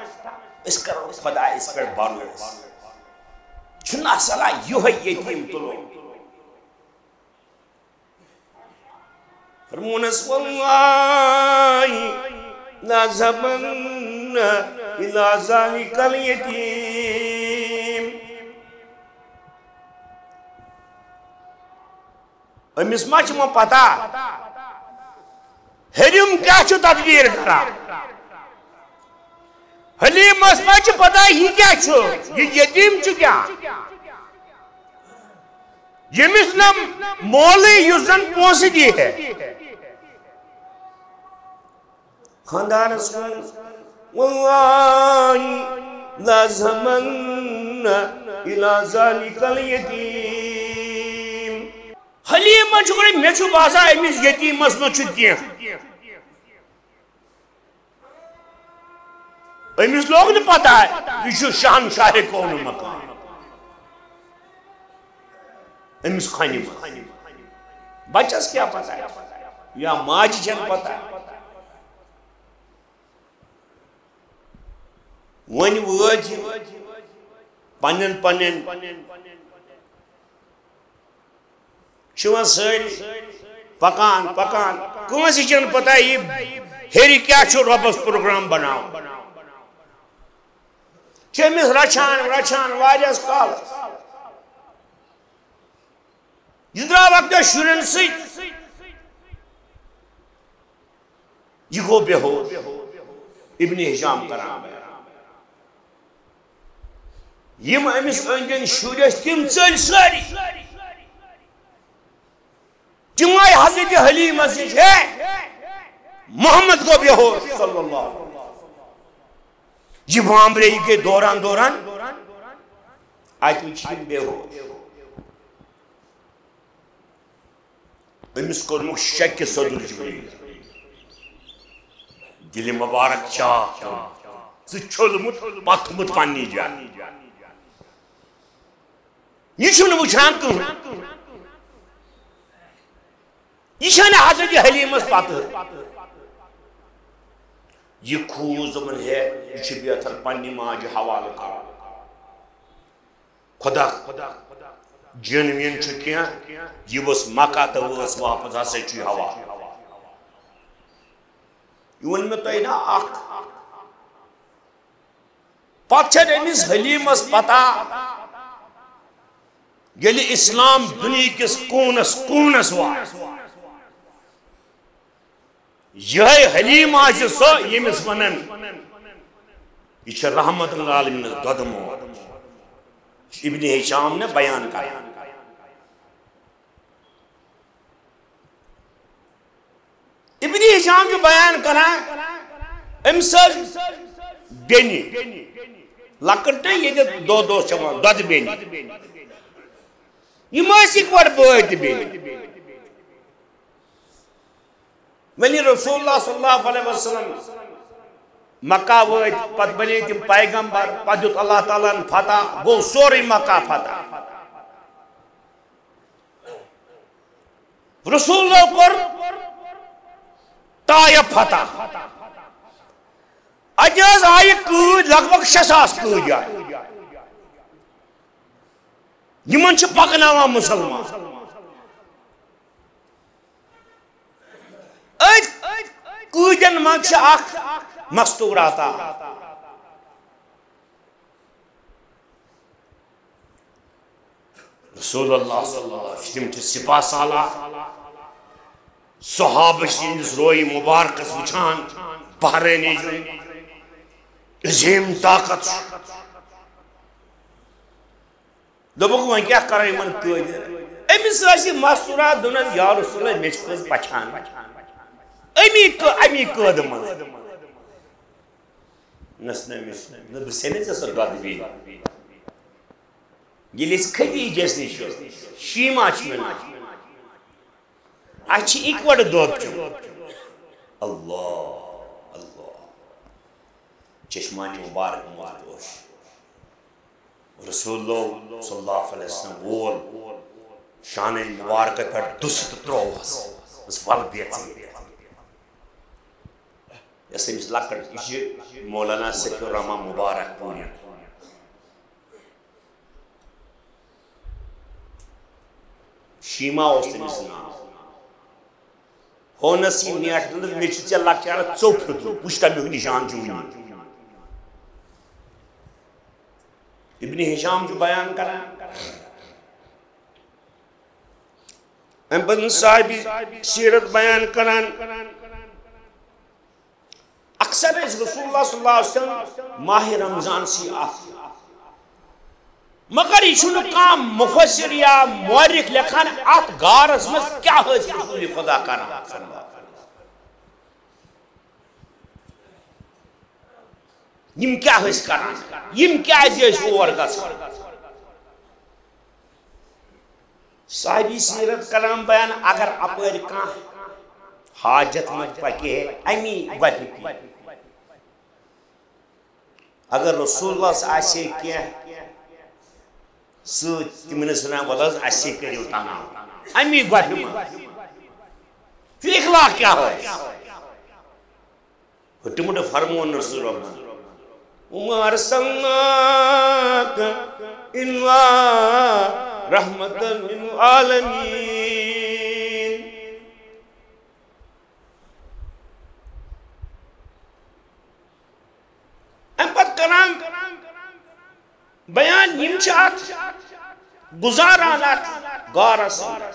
أسۍ کرو خۄدایس پٮ۪ٹھ بھروسہٕ۔ چھُنہٕ اصل یِہوٚے یتیٖم تُلو؟" فرمونس، "واللہ لذهبن الی ذلک الیتیم۔" أمِس ما چھِ وۄنۍ پتہ، حلیٖم کیٛاہ چھُ تدبیر کران؟ حلیٖمس ما چھِ پتہ، یہِ کیٛاہ چھُ، یہِ یتیٖم چھُ کیٛاہ؟ ییٚمِس نہٕ مولٕے، یُس زن پونٛسہٕ دی ہے۔ خاندارس ووٚن، "واللہ لذهبن الی ذلک الیتیم۔" حلیٖمن چھُ وَنان، "مےٚ چھُ باسان، أمِس یتیٖمس منٛز چھُ کینٛہہ۔" أمِس لوٚگ نہٕ پتہ، یہِ چھُ شہنشاہ کون مکان۔ أمِس کھنہِ منٛز۔ بچس کیٛاہ پتہ؟ یا ماجہِ چھَنہٕ پتہ۔ وۄنۍ وٲتۍ یِم پننٮ۪ن پننٮ۪ن، چھِ وۄنۍ سٲری پکان پکان، کٲنٛسہِ چھَنہٕ پتہ یہِ ہیٚرِ کیٛاہ چھُ رۄبس پروگرام بناوُن۔ چھِ أمِس رچھان رچھان واریاہس کالس۔ یہِ درٛاو اکہِ دۄہ شُرٮ۪ن سۭتۍ، یہِ گوٚو بے ہوش۔ ابن ہشام کران بیان۔ یِم أمِس أنٛدۍ أنٛدۍ شُرۍ ٲسۍ، تِم ژٔلۍ سٲری۔ تِم آیہِ حضرت حلیٖمس نِش، "ہے، محمد گوٚو بے ہوش صلی اللہ علیہ وسلم۔" یہِ بامبرے، یہِ گٔے دوران دوران، اَتہِ وٕچھ یِم بے ہوش۔ أمِس کوٚرمُت شکہِ صدر جبریل، دِلہِ مبارک چاک کوٚرمُت، ژٕ چھوٚلمُت، پتھمُت پننہِ جایہِ۔ یہِ چھُنہٕ وٕچھان کٕہٕنۍ۔ یہِ چھَنہٕ حضرت حلیٖمس پتہٕ۔ یہِ کھوٗژ، دوٚپُن، "ہے، یہِ چھُ بہتر پننہِ ماجہِ حوالہٕ کرُن۔ خدا، جِن وِن چھُ کینٛہہ، یہِ ؤژھ مکہ تہٕ وٲژ واپس، ہسا چھُ یہِ حوالہٕ۔" یہِ ووٚن مےٚ تۄہہِ نا اکھ۔ پتہٕ چھَنہٕ أمِس حلیٖمس پتہ، ییٚلہِ اسلام دُنیا کِس کوٗنس کوٗنس وات، یِہوٚے حلیٖم آسہِ سۄ، ییٚمِس ونان، یہِ چھِ رحمت للعالمینس دۄدٕ مول۔ ابن ہشام نہٕ بیان کران۔ ابن ہشام چھُ بیان کران، أمۍ سٕنٛز بیٚنہِ، لۄکٕٹ نہ، ییٚتہِ دۄد اوس چٮ۪وان، دۄدٕ بیٚنہِ۔ یِم ٲسۍ اِکوَٹہٕ بٲے تہٕ بیٚنہِ۔ وۄنۍ ییٚلہِ رسول اللہ صلی اللہ علیہ وسلم مکہ وٲتۍ، پتہٕ بنے تِم پیغمبر، پتہٕ دیُت اللہ تعالیٰ ہن فتح، گوٚو سورُے مکہ فتح۔ رسول اللہ کوٚر طائف فتح۔ اَتہِ حظ آیہِ قۭدۍ، لگ بگ شےٚ ساس قۭدۍ آیہِ۔ یِمن چھِ پکناوان مُسلمان۔ أتھۍ قۭدٮ۪ن منٛز چھِ اکھ مستورات اکھ۔ رسول اللہ صلی اللہ علیہ وسلم، تِم چھِ سپاہ سالار۔ صحابہ چھِ یِہنٛدِس روی مبارکس وٕچھان، بحرینٕچ عظیم طاقت چھُ۔ دوٚپُکھ، "وۄنۍ کیٛاہ کرو یِمن قٲدٮ۪ن؟" أمِس ٲس یہِ مستورات، دوٚپنس، "یا رسول اللہ، مےٚ چھِ کٲنٛسہِ پہچان، امی قٲ-، امی قٲدٕ منٛز۔" نس نہ مےٚ، نہ بہٕ سٮ۪نہٕ ژےٚ سۄ دۄدٕ بیٚنہِ۔ ییٚلہِ أسۍ خدیجس نِش چھِ، شیٖما چھِ مےٚ ناو۔ اَسہِ چھِ اِکوَٹہٕ دۄد چیوٚمُت۔ اللہ، اللہ۔ چشمانِ مبارک منٛز اوس رسول اللہ صلی اللہ علیہ وسلم وول، شانہِ مبارکہ پٮ۪ٹھ دُسہٕ تہٕ ترٛووہس۔ دوٚپُس، "وَلہٕ بیٚہہ ژٕ ییٚتٮ۪تھ۔" یۄس تٔمِس لۄکٕٹ، یہِ چھِ مولانا سیف الرحمان مبارک پوٗری۔ شیما اوس تٔمِس ناو۔ ہونس یہِ نیٹ دوٚپنس، "مےٚ چھُ ژےٚ لۄکچارس ژوٚپ ہیوٚتمُت، وٕچھ تمیُک نشان چھُ وُنہِ۔" ابن ہشام چھُ بیان کران۔ امہِ پتہٕ صاحبِ سیرت بیان کران، اکثر ٲسۍ رسول اللہ صلی اللہ علیہ وسلم ماہِ رمضان سی اتھ، مگر یہِ چھُنہٕ کانٛہہ مفسر یا مورخ لیکھان اتھ غارس منٛز کیٛاہ ٲسۍ رسول خدا کران۔ یِم کیٛاہ ٲسۍ کران؟ یِم کیٛازِ ٲسۍ اور گژھان؟ صاحبِ سیرت کران بیان، اگر اپٲرۍ کانٛہہ حاجت منٛز پکہِ ہے امی گۄپھِ کِنۍ، اگر رسول اللہ آسہِ ہے کینٛہہ سۭتۍ، تِمن ٲسۍ ونان، "وَلہٕ حظ، اَسہِ سۭتۍ کٔرِو تناو امی گۄپھِ منٛز۔" یہِ اخلاق کیٛاہ ٲسۍ؟ تِمو دوٚپ، فرمون رسول رحمان، "وما ارسلناک الا رحمة للعالمین۔" امہِ پتہٕ کران بیان، یِم چھِ اتھ گُزاران، اتھ غارس اندر۔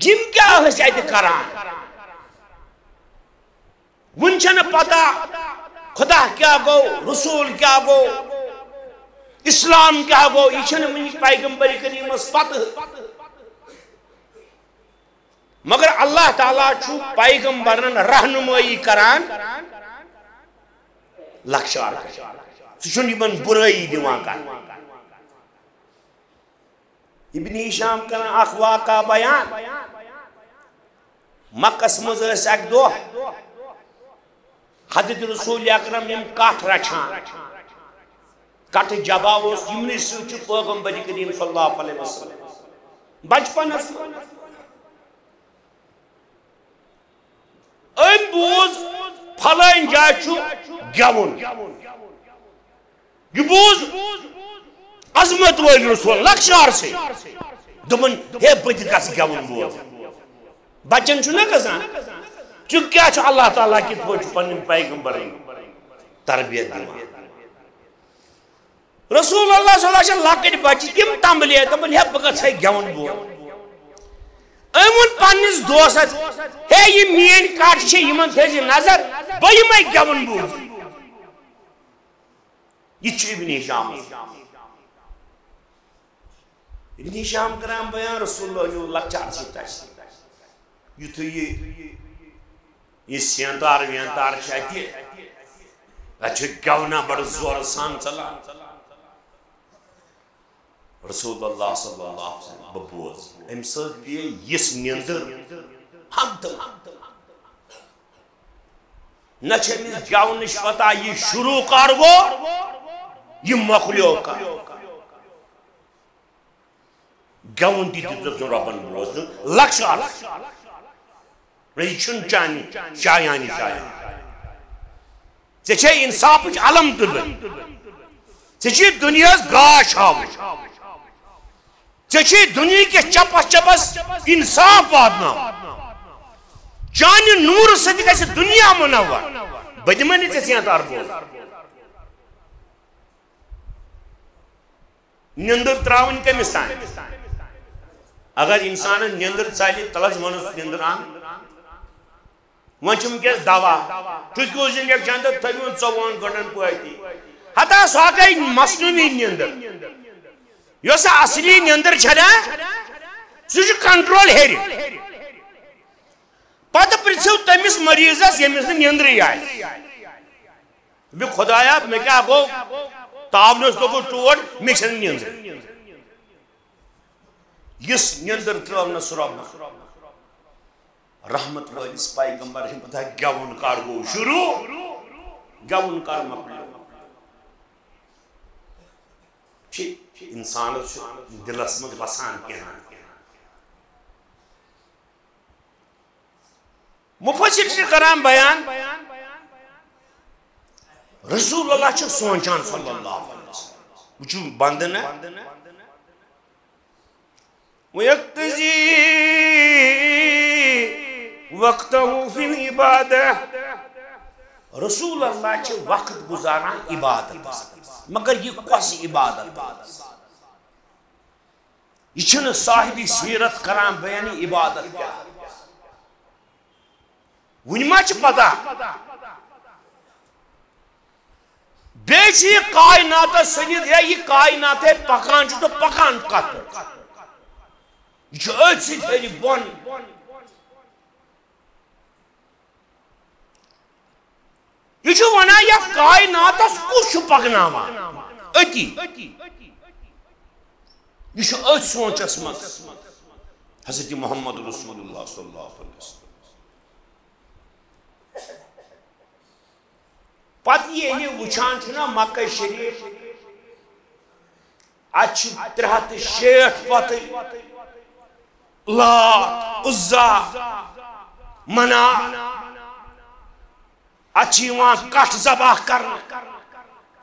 یِم کیٛاہ ٲسۍ اتہِ کران؟ وُنہِ چھنہٕ پتہ خدا کیٛاہ گوٚو، رسول کیٛاہ گوٚو، اسلام کیٛاہ گوٚو، یہِ چھنہٕ وُنہِ پیغمبر کریمس پتہ۔ مگر اللہ تعالیٰ چھُ پیغمبرن رہنمٲیی کران لۄکچار پٮ۪ٹھ۔ سُہ چھُنہٕ یِمن بُرٲیی دِوان کرنہٕ۔ ابن ہشام کران اکھ واقعہ بیان۔ مکس منٛز ٲسۍ اکہِ دۄہ حضرت رسول اکرم یِم کٹھ رچھان۔ کٹھ جبا اوس، یِمنٕے سۭتۍ چھُ پیغمبر کریم صلی اللہ علیہ وسلم بچپنس منٛز۔ أمۍ بوٗز فلٲنۍ جایہِ چھُ گٮ۪وُن۔ یہِ بوٗز عظمت وٲلۍ رسول لۄکچارسٕے۔ دوٚپُن، "ہے، بہٕ تہِ گژھٕ گٮ۪وُن بوزُن۔" بچن چھُنہ گژھان، ژٕ کیٛاہ چھُ اللہ تعالیٰ کِتھ پٲٹھۍ چھُ پنٕنۍ پیغمبرٕنۍ تربیت دِوان؟ رسول اللہ صلی اللہ علیہ وسلم لۄکٕٹۍ بچہِ تِم تمبلے، دپان، "ہے، بہٕ گژھٕ ہے گٮ۪وُن بوزُن۔" أمۍ ووٚن پننِس دوستس، "ہے، یہِ میٲنۍ کٹھ چھِ، یِمن تھٲیزِ نظر، بہٕ یِمے گٮ۪وُن بوزُن۔" یہِ چھُ ابن ہشام۔ ابن ہشام کران بیان، رسول اللہ نیوٗ لۄکچار سۭتۍ تَس۔ یُتھُے یہِ، یہِ سینتار وینتار چھِ اَتہِ، اَتہِ چھُ گٮ۪ونا بڑٕ زورٕ سان ژلان۔ رسول اللہ صلی اللہ علیہ وسلم، بہٕ بوز، أمۍ سۭتۍ پیٚیہِ یِژھ نیٚنٛدٕر، ہمدم۔ نہ چھِ أمِس گٮ۪ونٕچ پتہ، یہِ شروع کر گوٚو، یہِ مۄکلیو کر۔ گٮ۪وُن تہِ دیُت تٔمۍ رۄبن بوزنہٕ، لۄکچار۔ نہ، یہِ چھُنہٕ چانہِ شایانہِ شایان۔ ژےٚ چھے انصافٕچ علم تُلٕنۍ۔ ژےٚ چھے دُنیاہس گاش ہاوُن۔ ژےٚ چھے دُنیہکِس چپس چپس انصاف واتناوُن۔ چانہِ نوٗرٕ سۭتۍ گژھِ دُنیا منور۔ بہٕ دِمے نہٕ ژےٚ سینتار بوزنہٕ۔ نیٚنٛدٕر ترٛاوٕنۍ کٔمِس تام؟ اگر انسانس نیٚنٛدٕر ژلہِ، تلس وَنس نیٚنٛدٕر اَن۔ وۄنۍ چھُ وٕنکیٚس دوا، ٹھُکِوُس انجیکشن تہٕ تھٲوِوُن ژۄوُہن گٲنٛٹن پٲٹھۍ۔ ہتا سۄ گٔے مصنوعی نیٚنٛدٕر۔ یۄس اصلی نیٚنٛدٕر چھےٚ نا، سُہ چھُ کنٹرول ہیٚرِ۔ پتہٕ پرژھِو تٔمِس مریضس، ییٚمِس نہٕ نیٚنٛدرٕے آسہِ۔ بہٕ خدایا، مےٚ کیٛاہ گوٚو؟ تاونس لوٚگُس ٹوٹھ، مےٚ چھَنہٕ نیٚنٛدٕر۔ یُس نیٚنٛدٕر ترٛٲو نہٕ سُہ رۄبن۔ رحمت وٲلِس پیغمبر ہٕنٛدِ پتہٕ گٮ۪وُن کر گوٚو شروع؟ گٮ۪وُن کر مۄکلیو؟ چھِ انسانس چھُ دِلس منٛز وسان کینٛہہ۔ مفسر چھِ کران بیان، رسول اللہ چھِ سونچان صلی اللہ علیہ وسلم۔ وٕچھِو بندٕ نہ۔ وَيَقْتَضِي وَقْتَهُ فِي الْعِبَادَةِ۔ رسول اللہ چھِ وقت گُزاران عبادتس منٛز۔ مگر یہِ کۄس عبادت؟ یہِ چھُنہٕ صاحبِ سیرت کران بیان یہِ عبادت کیٛاہ۔ وُنہِ ما چھِ پتہ؟ بیٚیہِ چھِ یہِ کائناتس سٔنِتھ، ہے، یہِ کائنات ہے پکان چھُ تہٕ پکان کتھ پٮ۪ٹھ؟ یہِ چھُ أتھۍ سۭتۍ ہیٚرِ بۄن۔ یہِ چھُ ونان، یتھ کائناتس کُس چھُ پکناوان؟ أتی۔ یہِ چھُ أتھۍ سونچس منٛز حضرت محمد رسول اللہ صلی اللہ علیہ وسلم۔ پتہٕ ییٚلہِ وٕچھان چھُ نا مکہ شریف، اتہِ چھِ ترٛےٚ ہتھ تہٕ شیٹھ پتہٕ لات، عزا، منات، اتہِ چھِ یِوان کٹھ ذبح کرنہٕ،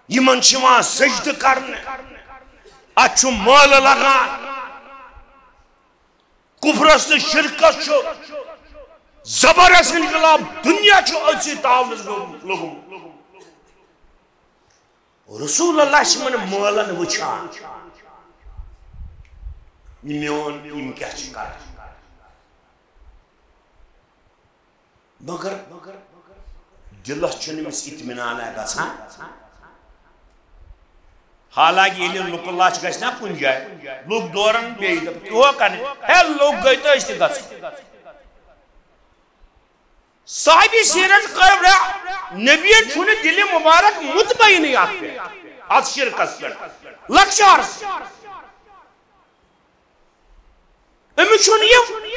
یِمن چھِ یِوان سجدٕ کرنہٕ، اتہِ چھُ مٲلہٕ لگان۔ کفرس تہٕ شرکس چھُ زبردست انقلاب، دنیا چھُ أتھۍ سۭتۍ تاونس لوٚگمُت۔ رسول اللہ چھِ یِمن مٲلن وٕچھان، یہِ میون، یِم کیٛاہ چھِ کران۔ مگر دِلس چھُنہٕ أمِس اطمینانہ گژھان۔ حالانکہ ییٚلہِ لُکہٕ لَچھ گژھِ نا کُنہِ جایہِ، لُکھ دورن بیٚیہِ دَپَن، "یِہو کَنہِ، ہے، لُکھ گٔے تہٕ أسۍ تہِ گژھو۔" صاحبِ سیرت کٔر نبیَن چھُنہٕ دِلہِ مُبارک مطمئنٕے اَتھ پٮ۪ٹھ، اَتھ شرکس پٮ۪ٹھ، لۄکچارس۔ أمِس چھُنہٕ یہِ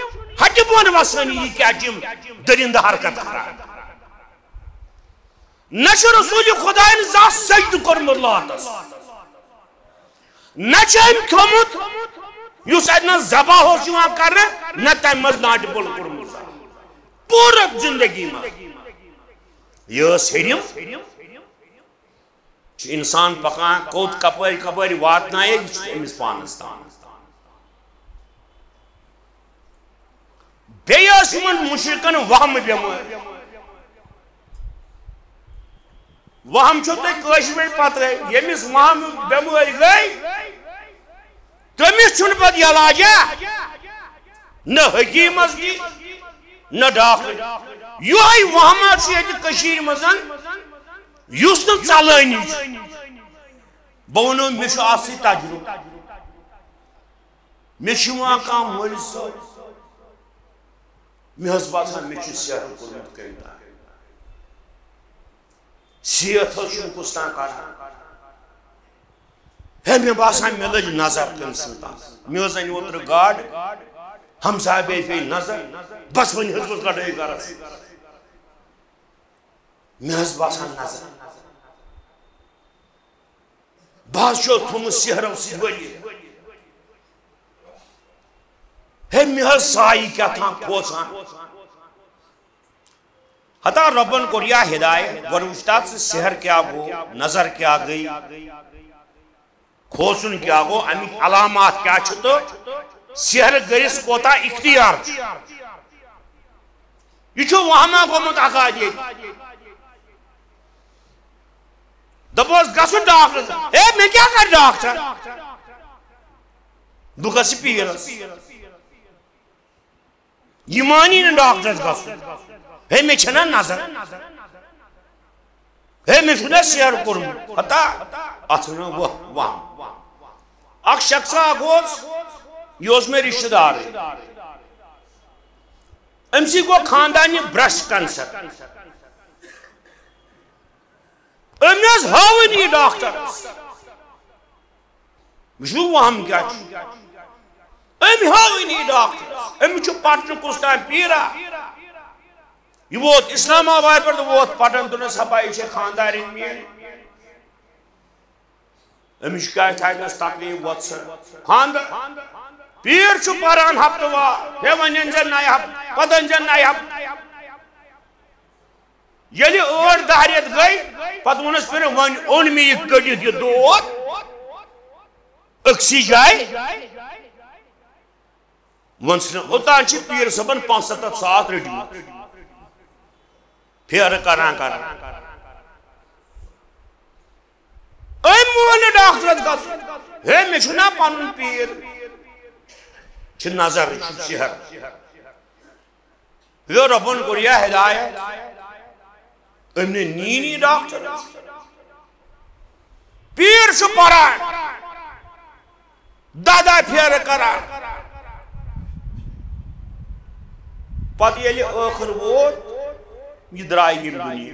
ہَٹہِ بۄن وَسٲنی، یہِ کیٛاہ چھِ یِم دٔرِندٕ حرکت کران؟ نہ چھُ رسول خدایَن زانٛہہ سجدٕ کوٚرمُت لاتَس، نہ چھُ أمۍ کھیوٚمُت یُس اَتہِ نہ ذبح اوس یِوان کرنہٕ، نہ تَمہِ منٛز ناٹہِ پھوٚل کوٚڑمُت زانٛہہ۔ پوٗرٕ زندگی منٛز یہِ ٲس ہیٚرِم۔ چھُ انسان پکان کوٚت، کپٲرۍ کپٲرۍ واتنایہِ، یہِ چھُ أمِس پانس تام۔ بیٚیہِ ٲس یِمن مُشرِکن وہمہٕ بٮ۪مٲرۍ۔ وہم چھو تۄہہِ کٲشِر پٲٹھۍ پتہٕ، ییٚمِس وہمہٕ بٮ۪مٲرۍ گٔے، تٔمِس چھُنہٕ پتہٕ علاجہ، نہ حکیٖمس نِش، نہ ڈاکٹر۔ یِہوٚے وہمہ چھُ ییٚتہِ کٔشیٖرِ منٛز، یُس نہٕ ژلٲنی چھُ۔ بہٕ وَنو، مےٚ چھُ اَتھ سۭتۍ تجرُبہٕ۔ مےٚ چھُ یِوان کانٛہہ مٔرِتھ سۭتۍ، مےٚ حظ باسان، مےٚ چھُ سحر کوٚرمُت کٔمۍ تام۔ صحت حظ چھُم کُس تام کران۔ ہے، مےٚ باسان، مےٚ لٔج نظر کٔمۍ سٕنٛز تام۔ مےٚ حظ اَنہِ اوترٕ گاڈٕ، ہمسایہِ بیٚیہِ پیٚیہِ نظر، بس وۄنۍ حظ گوٚژھ لڑٲے گرس۔ مےٚ حظ باسان نظر۔ بہٕ حظ چھُس تھوٚمُت سحرو سۭتۍ ؤلِتھ۔ ہے، مےٚ حظ سایہِ کیٛاہ تام کھوژان۔ ہتا رۄبن کوٚر یا ہدایت، گۄڈٕ وٕچھ تتھ سُہ سحر کیٛاہ گوٚو، نظر کیٛاہ گٔے، کھوژُن کیٛاہ گوٚو، اَمِکۍ علامات کیٛاہ چھِ تہٕ سحر گٔرِس کوتاہ اختیار چھُ۔ یہِ چھُ وہمہ گوٚمُت اکھ اتھ ییٚتہِ۔ دپوس گژھُن ڈاکٹرس۔ ہے، مےٚ کیٛاہ کرِ ڈاکٹر؟ بہٕ گژھٕ پیٖرس۔ یہِ مانی نہٕ ڈاکٹرس گژھُن۔ ہے، مےٚ چھَنا نظر؟ ہے، مےٚ چھُنا سیر کوٚرمُت؟ ہتا، اتھ چھُ ناو وہ-، وہم۔ اکھ شخصا اکھ اوس، یہِ اوس مےٚ رشتہٕ دارٕے۔ أمۍ سٕے گوٚو خاندارنہِ breast cancer۔ أمۍ حظ ہٲوٕنۍ یہِ ڈاکٹرس۔ وٕچھِو وہم کیٛاہ چھُ۔ أمۍ ہٲوٕنۍ یہِ ڈاکٹرس۔ أمِس چھُ پٹنہٕ کُس تام پیٖرا۔ یہِ ووت اسلام آباد پٮ۪ٹھ تہٕ ووت پٹن، دوٚپنس، ہپا، یہِ چھےٚ خاندارِنۍ میٲنۍ۔ أمِس چھُ کیٛاہ تھاونس تکلیف وۄتھ سا۔ خاندر۔ پیٖر چھُ پران ہفتہٕ وار۔ ہے، وۄنۍ أنۍ زٮ۪ن نَیہِ ہفتہٕ، پتہٕ أنۍ زٮ۪ن نَیہِ ہفتہٕ۔ ییٚلہِ ٲٹھ دَہ رٮ۪تھ گٔے، پتہٕ ووٚنُس، "پھر وۄنۍ اوٚن مےٚ یہِ کٔڑِتھ، یہِ دود أکسٕے جایہِ۔" وۄنۍ چھُنہٕ، اوٚتام چھِ پیٖر صٲبن پانٛژھ ستتھ ساس رٔٹمٕتۍ، پھیرٕ کران کران۔ أمۍ مون نہٕ ڈاکٹرس گژھُن۔ ہے، مےٚ چھُ نا پنُن پیٖر، چھِ نظر، چھُ سحر۔ یہِ رۄبن کوٚر یا ہدایت، أمۍ نے نی نی ڈاکٹر۔ پیٖر چھُ پران، دَہ دَہ پھیرٕ کران۔ پتہٕ ییٚلہِ ٲخٕر ووت، یہِ درٛاے ییٚمہِ دُنیا۔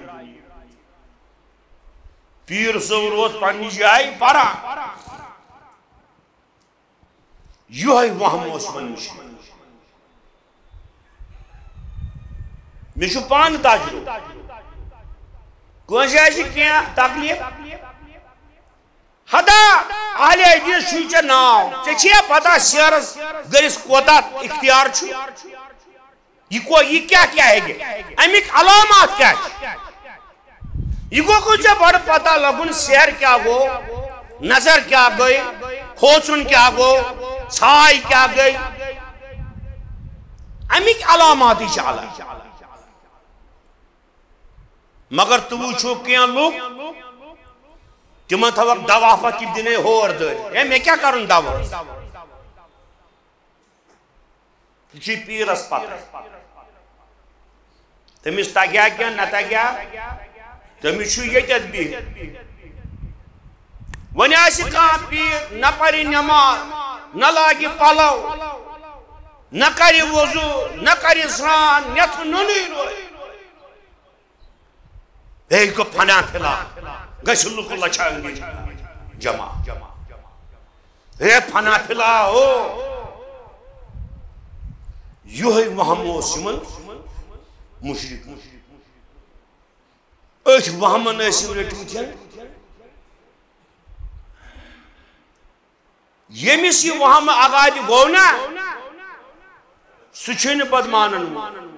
پیٖر صٲب روٗد پننہِ جایہِ پران۔ یِہوٚے وہم اوس یِمن مُشکِل۔ مےٚ چھُ پانہٕ تجرُبہٕ۔ کٲنٛسہِ آسہِ کینٛہہ تکلیف، ہتا اہل حدیث چھُے ژےٚ ناو، ژےٚ چھےٚ پتہ سیرس گٔرِس کوتاہ اختیار چھُ؟ یہِ کو-، یہِ کیٛاہ کیٛاہ ہیٚکہِ؟ اَمِکۍ علامات کیٛاہ چھِ؟ یہِ گوٚو، گوٚو ژےٚ بڑٕ پتہ لگُن، سیر کیٛاہ گوٚو، نظر کیٛاہ گٔے، کھوژُن کیٛاہ گوٚو، ژھاے کیٛاہ گٔے۔ اَمِکۍ علاماتٕے چھِ الگ۔ مگر تُہۍ وٕچھِو کینٛہہ لُکھ، تِمن تھاوکھ دوا پتہٕ تِم دِنے ہور دٲرِتھ۔ ہے، مےٚ کیٛاہ کرُن دوا؟ یہِ چھُ پیٖرس پتہ۔ تٔمِس تگیا کینٛہہ نہ تگیا، تٔمِس چھُ ییٚتٮ۪تھ بِہِتھ۔ وۄنۍ آسہِ کانٛہہ پیٖر، نہ پرِ نٮ۪ماز، نہ لاگہِ پلو، نہ کرِ وضو، نہ کرِ سرٛان، نٮ۪تھ نوٚنُے روزِ۔ ہے، یہِ گوٚو فنا فِلا، گژھِ لُکھ لچھاونہِ جمع۔ ہے، فنا فِلا ہو، یِہوٚے وہم اوس یِمن مُشرِک۔ أتھۍ وہمن ٲسۍ یِم رٔٹمٕتۍ۔ ییٚمِس یہِ وہمہٕ اگادِ گوٚو نا، سُہ چھُے نہٕ پتہٕ مانان وۄنۍ۔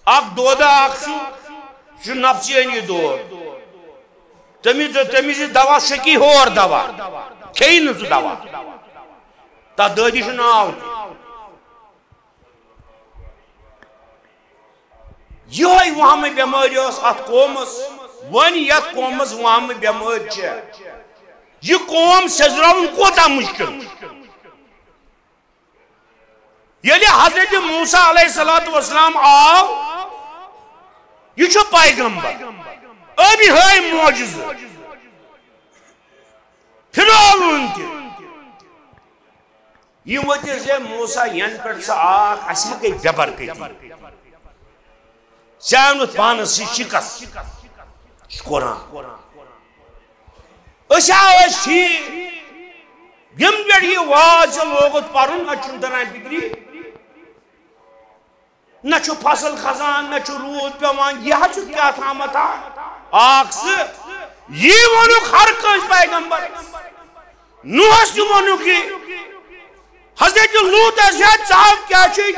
اکھ دودہ اکھ چھُ، سُہ چھُ نفسیٲنی دود۔ تٔمِس دِ-، تٔمِس دِ دوا، سُہ کھیٚیہِ ہور دوا، کھیٚیہِ نہٕ سُہ دوا۔ تتھ دٲدِس چھُ ناو تہِ۔ یِہوٚے وہمہٕ بٮ۪مٲرۍ ٲس اَتھ قومَس۔ وۄنۍ یَتھ قومَس وہمہٕ بٮ۪مٲرۍ چھےٚ، یہِ قوم سیٚزراوُن کوٗتاہ مُشکِل چھُ۔ ییٚلہِ حضرت موسیٰ علیہ الصلوۃ والسلام آو، یہِ چھُ پیغمبر، أمۍ ہٲے معجزٕ، فرعون تہِ۔ یِم وٲتۍ زِ موسیٰ، ینہٕ پٮ۪ٹھ ژٕ آکھ، اَسہِ ہا گٔے بے برکتی۔ ژےٚ آو نہٕ پانَس سۭتۍ شِکست۔ یہِ چھُ قرآن۔ أسۍ آو أسۍ ٹھیٖک۔ ییٚمہِ پٮ۪ٹھ یہِ واز ژےٚ لوگُتھ پَرُن، اَتہِ چھُنہٕ تَران فِکرِ۔ نہ چھُ فصل کھسان، نہ چھُ روٗد پٮ۪وان، یہِ حظ چھُ کیٛاہ تامَتھ اکھ۔ اکھ زٕ، یی ووٚنُکھ ہر کٲنٛسہِ پیغمبرس۔ نوحس تہِ ووٚنُکھ یہِ۔ حضرت لوٗطس، ہے، ژٕ آو کیٛاہ چھُے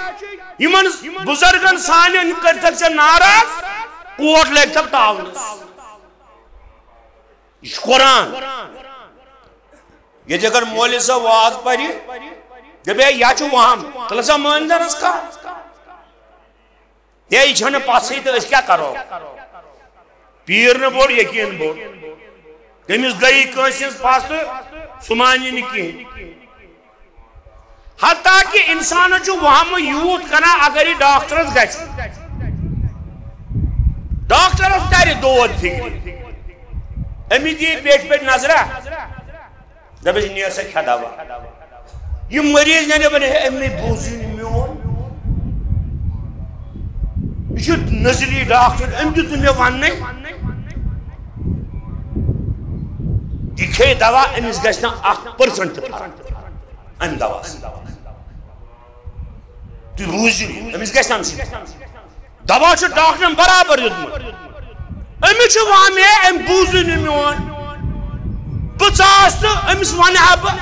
یِمن بُزرگن سانٮ۪ن کٔرۍتھکھ ژےٚ ناراض، کوٹ لٲگۍتھکھ تاونس۔ یہِ چھُ قرآن۔ ییٚتہِ اگر مولوی صٲب واز پرِ، دپہِ، ہے، یہِ چھُ وہم، تیٚلہِ ہسا مٲنۍ زنس کتھ۔ ہے، یہِ چھنہٕ پژھٕے تہٕ أسۍ کیٛاہ کرو؟ پیٖر نہٕ بوٚڑ، یقیٖن بوٚڑ۔ تٔمِس گٔیی کٲنٛسہِ ہٕنٛز پژھ تہٕ سُہ مانی نہٕ کِہیٖنۍ۔ حتیٰ کہ اِنسانس چھُ وہمہٕ یوٗت کران، اگر یہِ ڈاکٹرس گژھِ، ڈاکٹرس ترِ دود فِکرِ، أمِس دِیہِ پیٹہِ پٮ۪ٹھ نظرہ، دپٮ۪س، "نیر سا کھےٚ دوا۔" یہِ مریض نیر دپان، "ہے، أمۍ نے بوٗزٕے نہٕ میون۔ یہِ چھُ نزلی ڈاکٹر، أمۍ دیُت نہٕ مےٚ وننَے۔" یہِ کھیٚیہِ دوا، أمِس گژھِ نہٕ اکھ percent تہِ فرق اَمہِ دوا سۭتۍ۔ تُہۍ بوٗزِو، أمِس گژھِ نہٕ اَمہِ سۭتۍ۔ دوا چھُ ڈاکٹرن برابر دیُتمُت۔ أمِس چھُ وہمے، أمۍ بوٗزٕے نہٕ میون۔ بہٕ ژاس تہٕ أمِس وَنہٕ ہا بہٕ،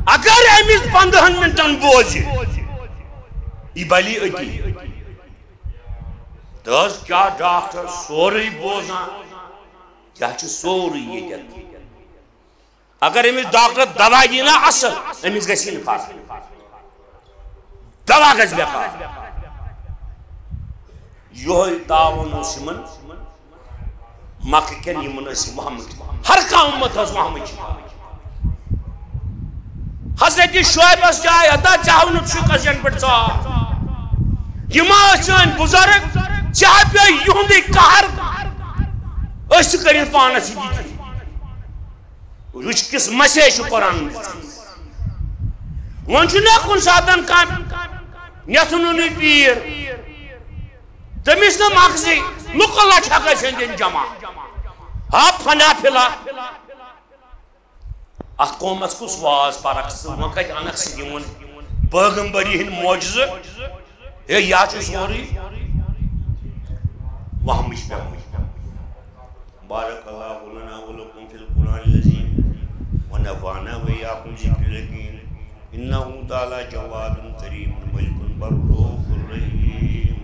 اگر أمِس پنٛدہَن مِنٹَن بوزِ، یہِ بَلی أتی۔ تہٕ حظ کیٛاہ ڈاکٹر سورُے بوزان، کیٛاہ چھُ سورُے ییٚتٮ۪تھ؟ اگر أمِس ڈاکٹر دوا دِیہِ نا اصل، أمِس گژھِ نہٕ فرق۔ دوا گژھِ بیکار۔ یِہوٚے تعاوُن اوس یِمن مکہٕ کٮ۪ن، یِمن ٲسۍ وہمٕکۍ، ہر کانٛہہ اُمت ٲس وہمٕچ۔ حضرت شعیبس جاے ہتا، ژےٚ ہاونہٕ ژٕ کس جن پٮ۪ٹھ ژاو۔ یِم ٲسۍ چٲنۍ بُزرگ، ژےٚ ہا پیوٚو یِہُنٛدُے قہر، أسۍ تہِ کٔرِتھ پانس سۭتۍ یِتھُے۔ وٕچھ کِس مسے چھُ قرآن دِژمٕژ۔ وۄنۍ چھُ نہ کُنہِ ساتن کانٛہہ نٮ۪تھُن نُنٕے پیٖر، تٔمِس نہٕ مغزٕے، لُکہٕ لچھ ہٮ۪کو أسۍ أنٛدۍ أنٛدۍ جمع۔ ہا فنا فلا۔ اتھ قومس کُس واز پرکھ ژٕ؟ وۄنۍ کتہِ انکھ ژٕ یِمن پیغمبری ہٕنٛدۍ معجزٕ؟ ہے، یا چھُ سورُے وہمٕچ پٮ۪ٹھ۔ بارک اللہ لنا ولکم فی القرآن العظیم ونفعنا وإیاکم بذکر الحکیم۔ انہ تعالی جواد کریم ملک بر رؤوف الرحیم۔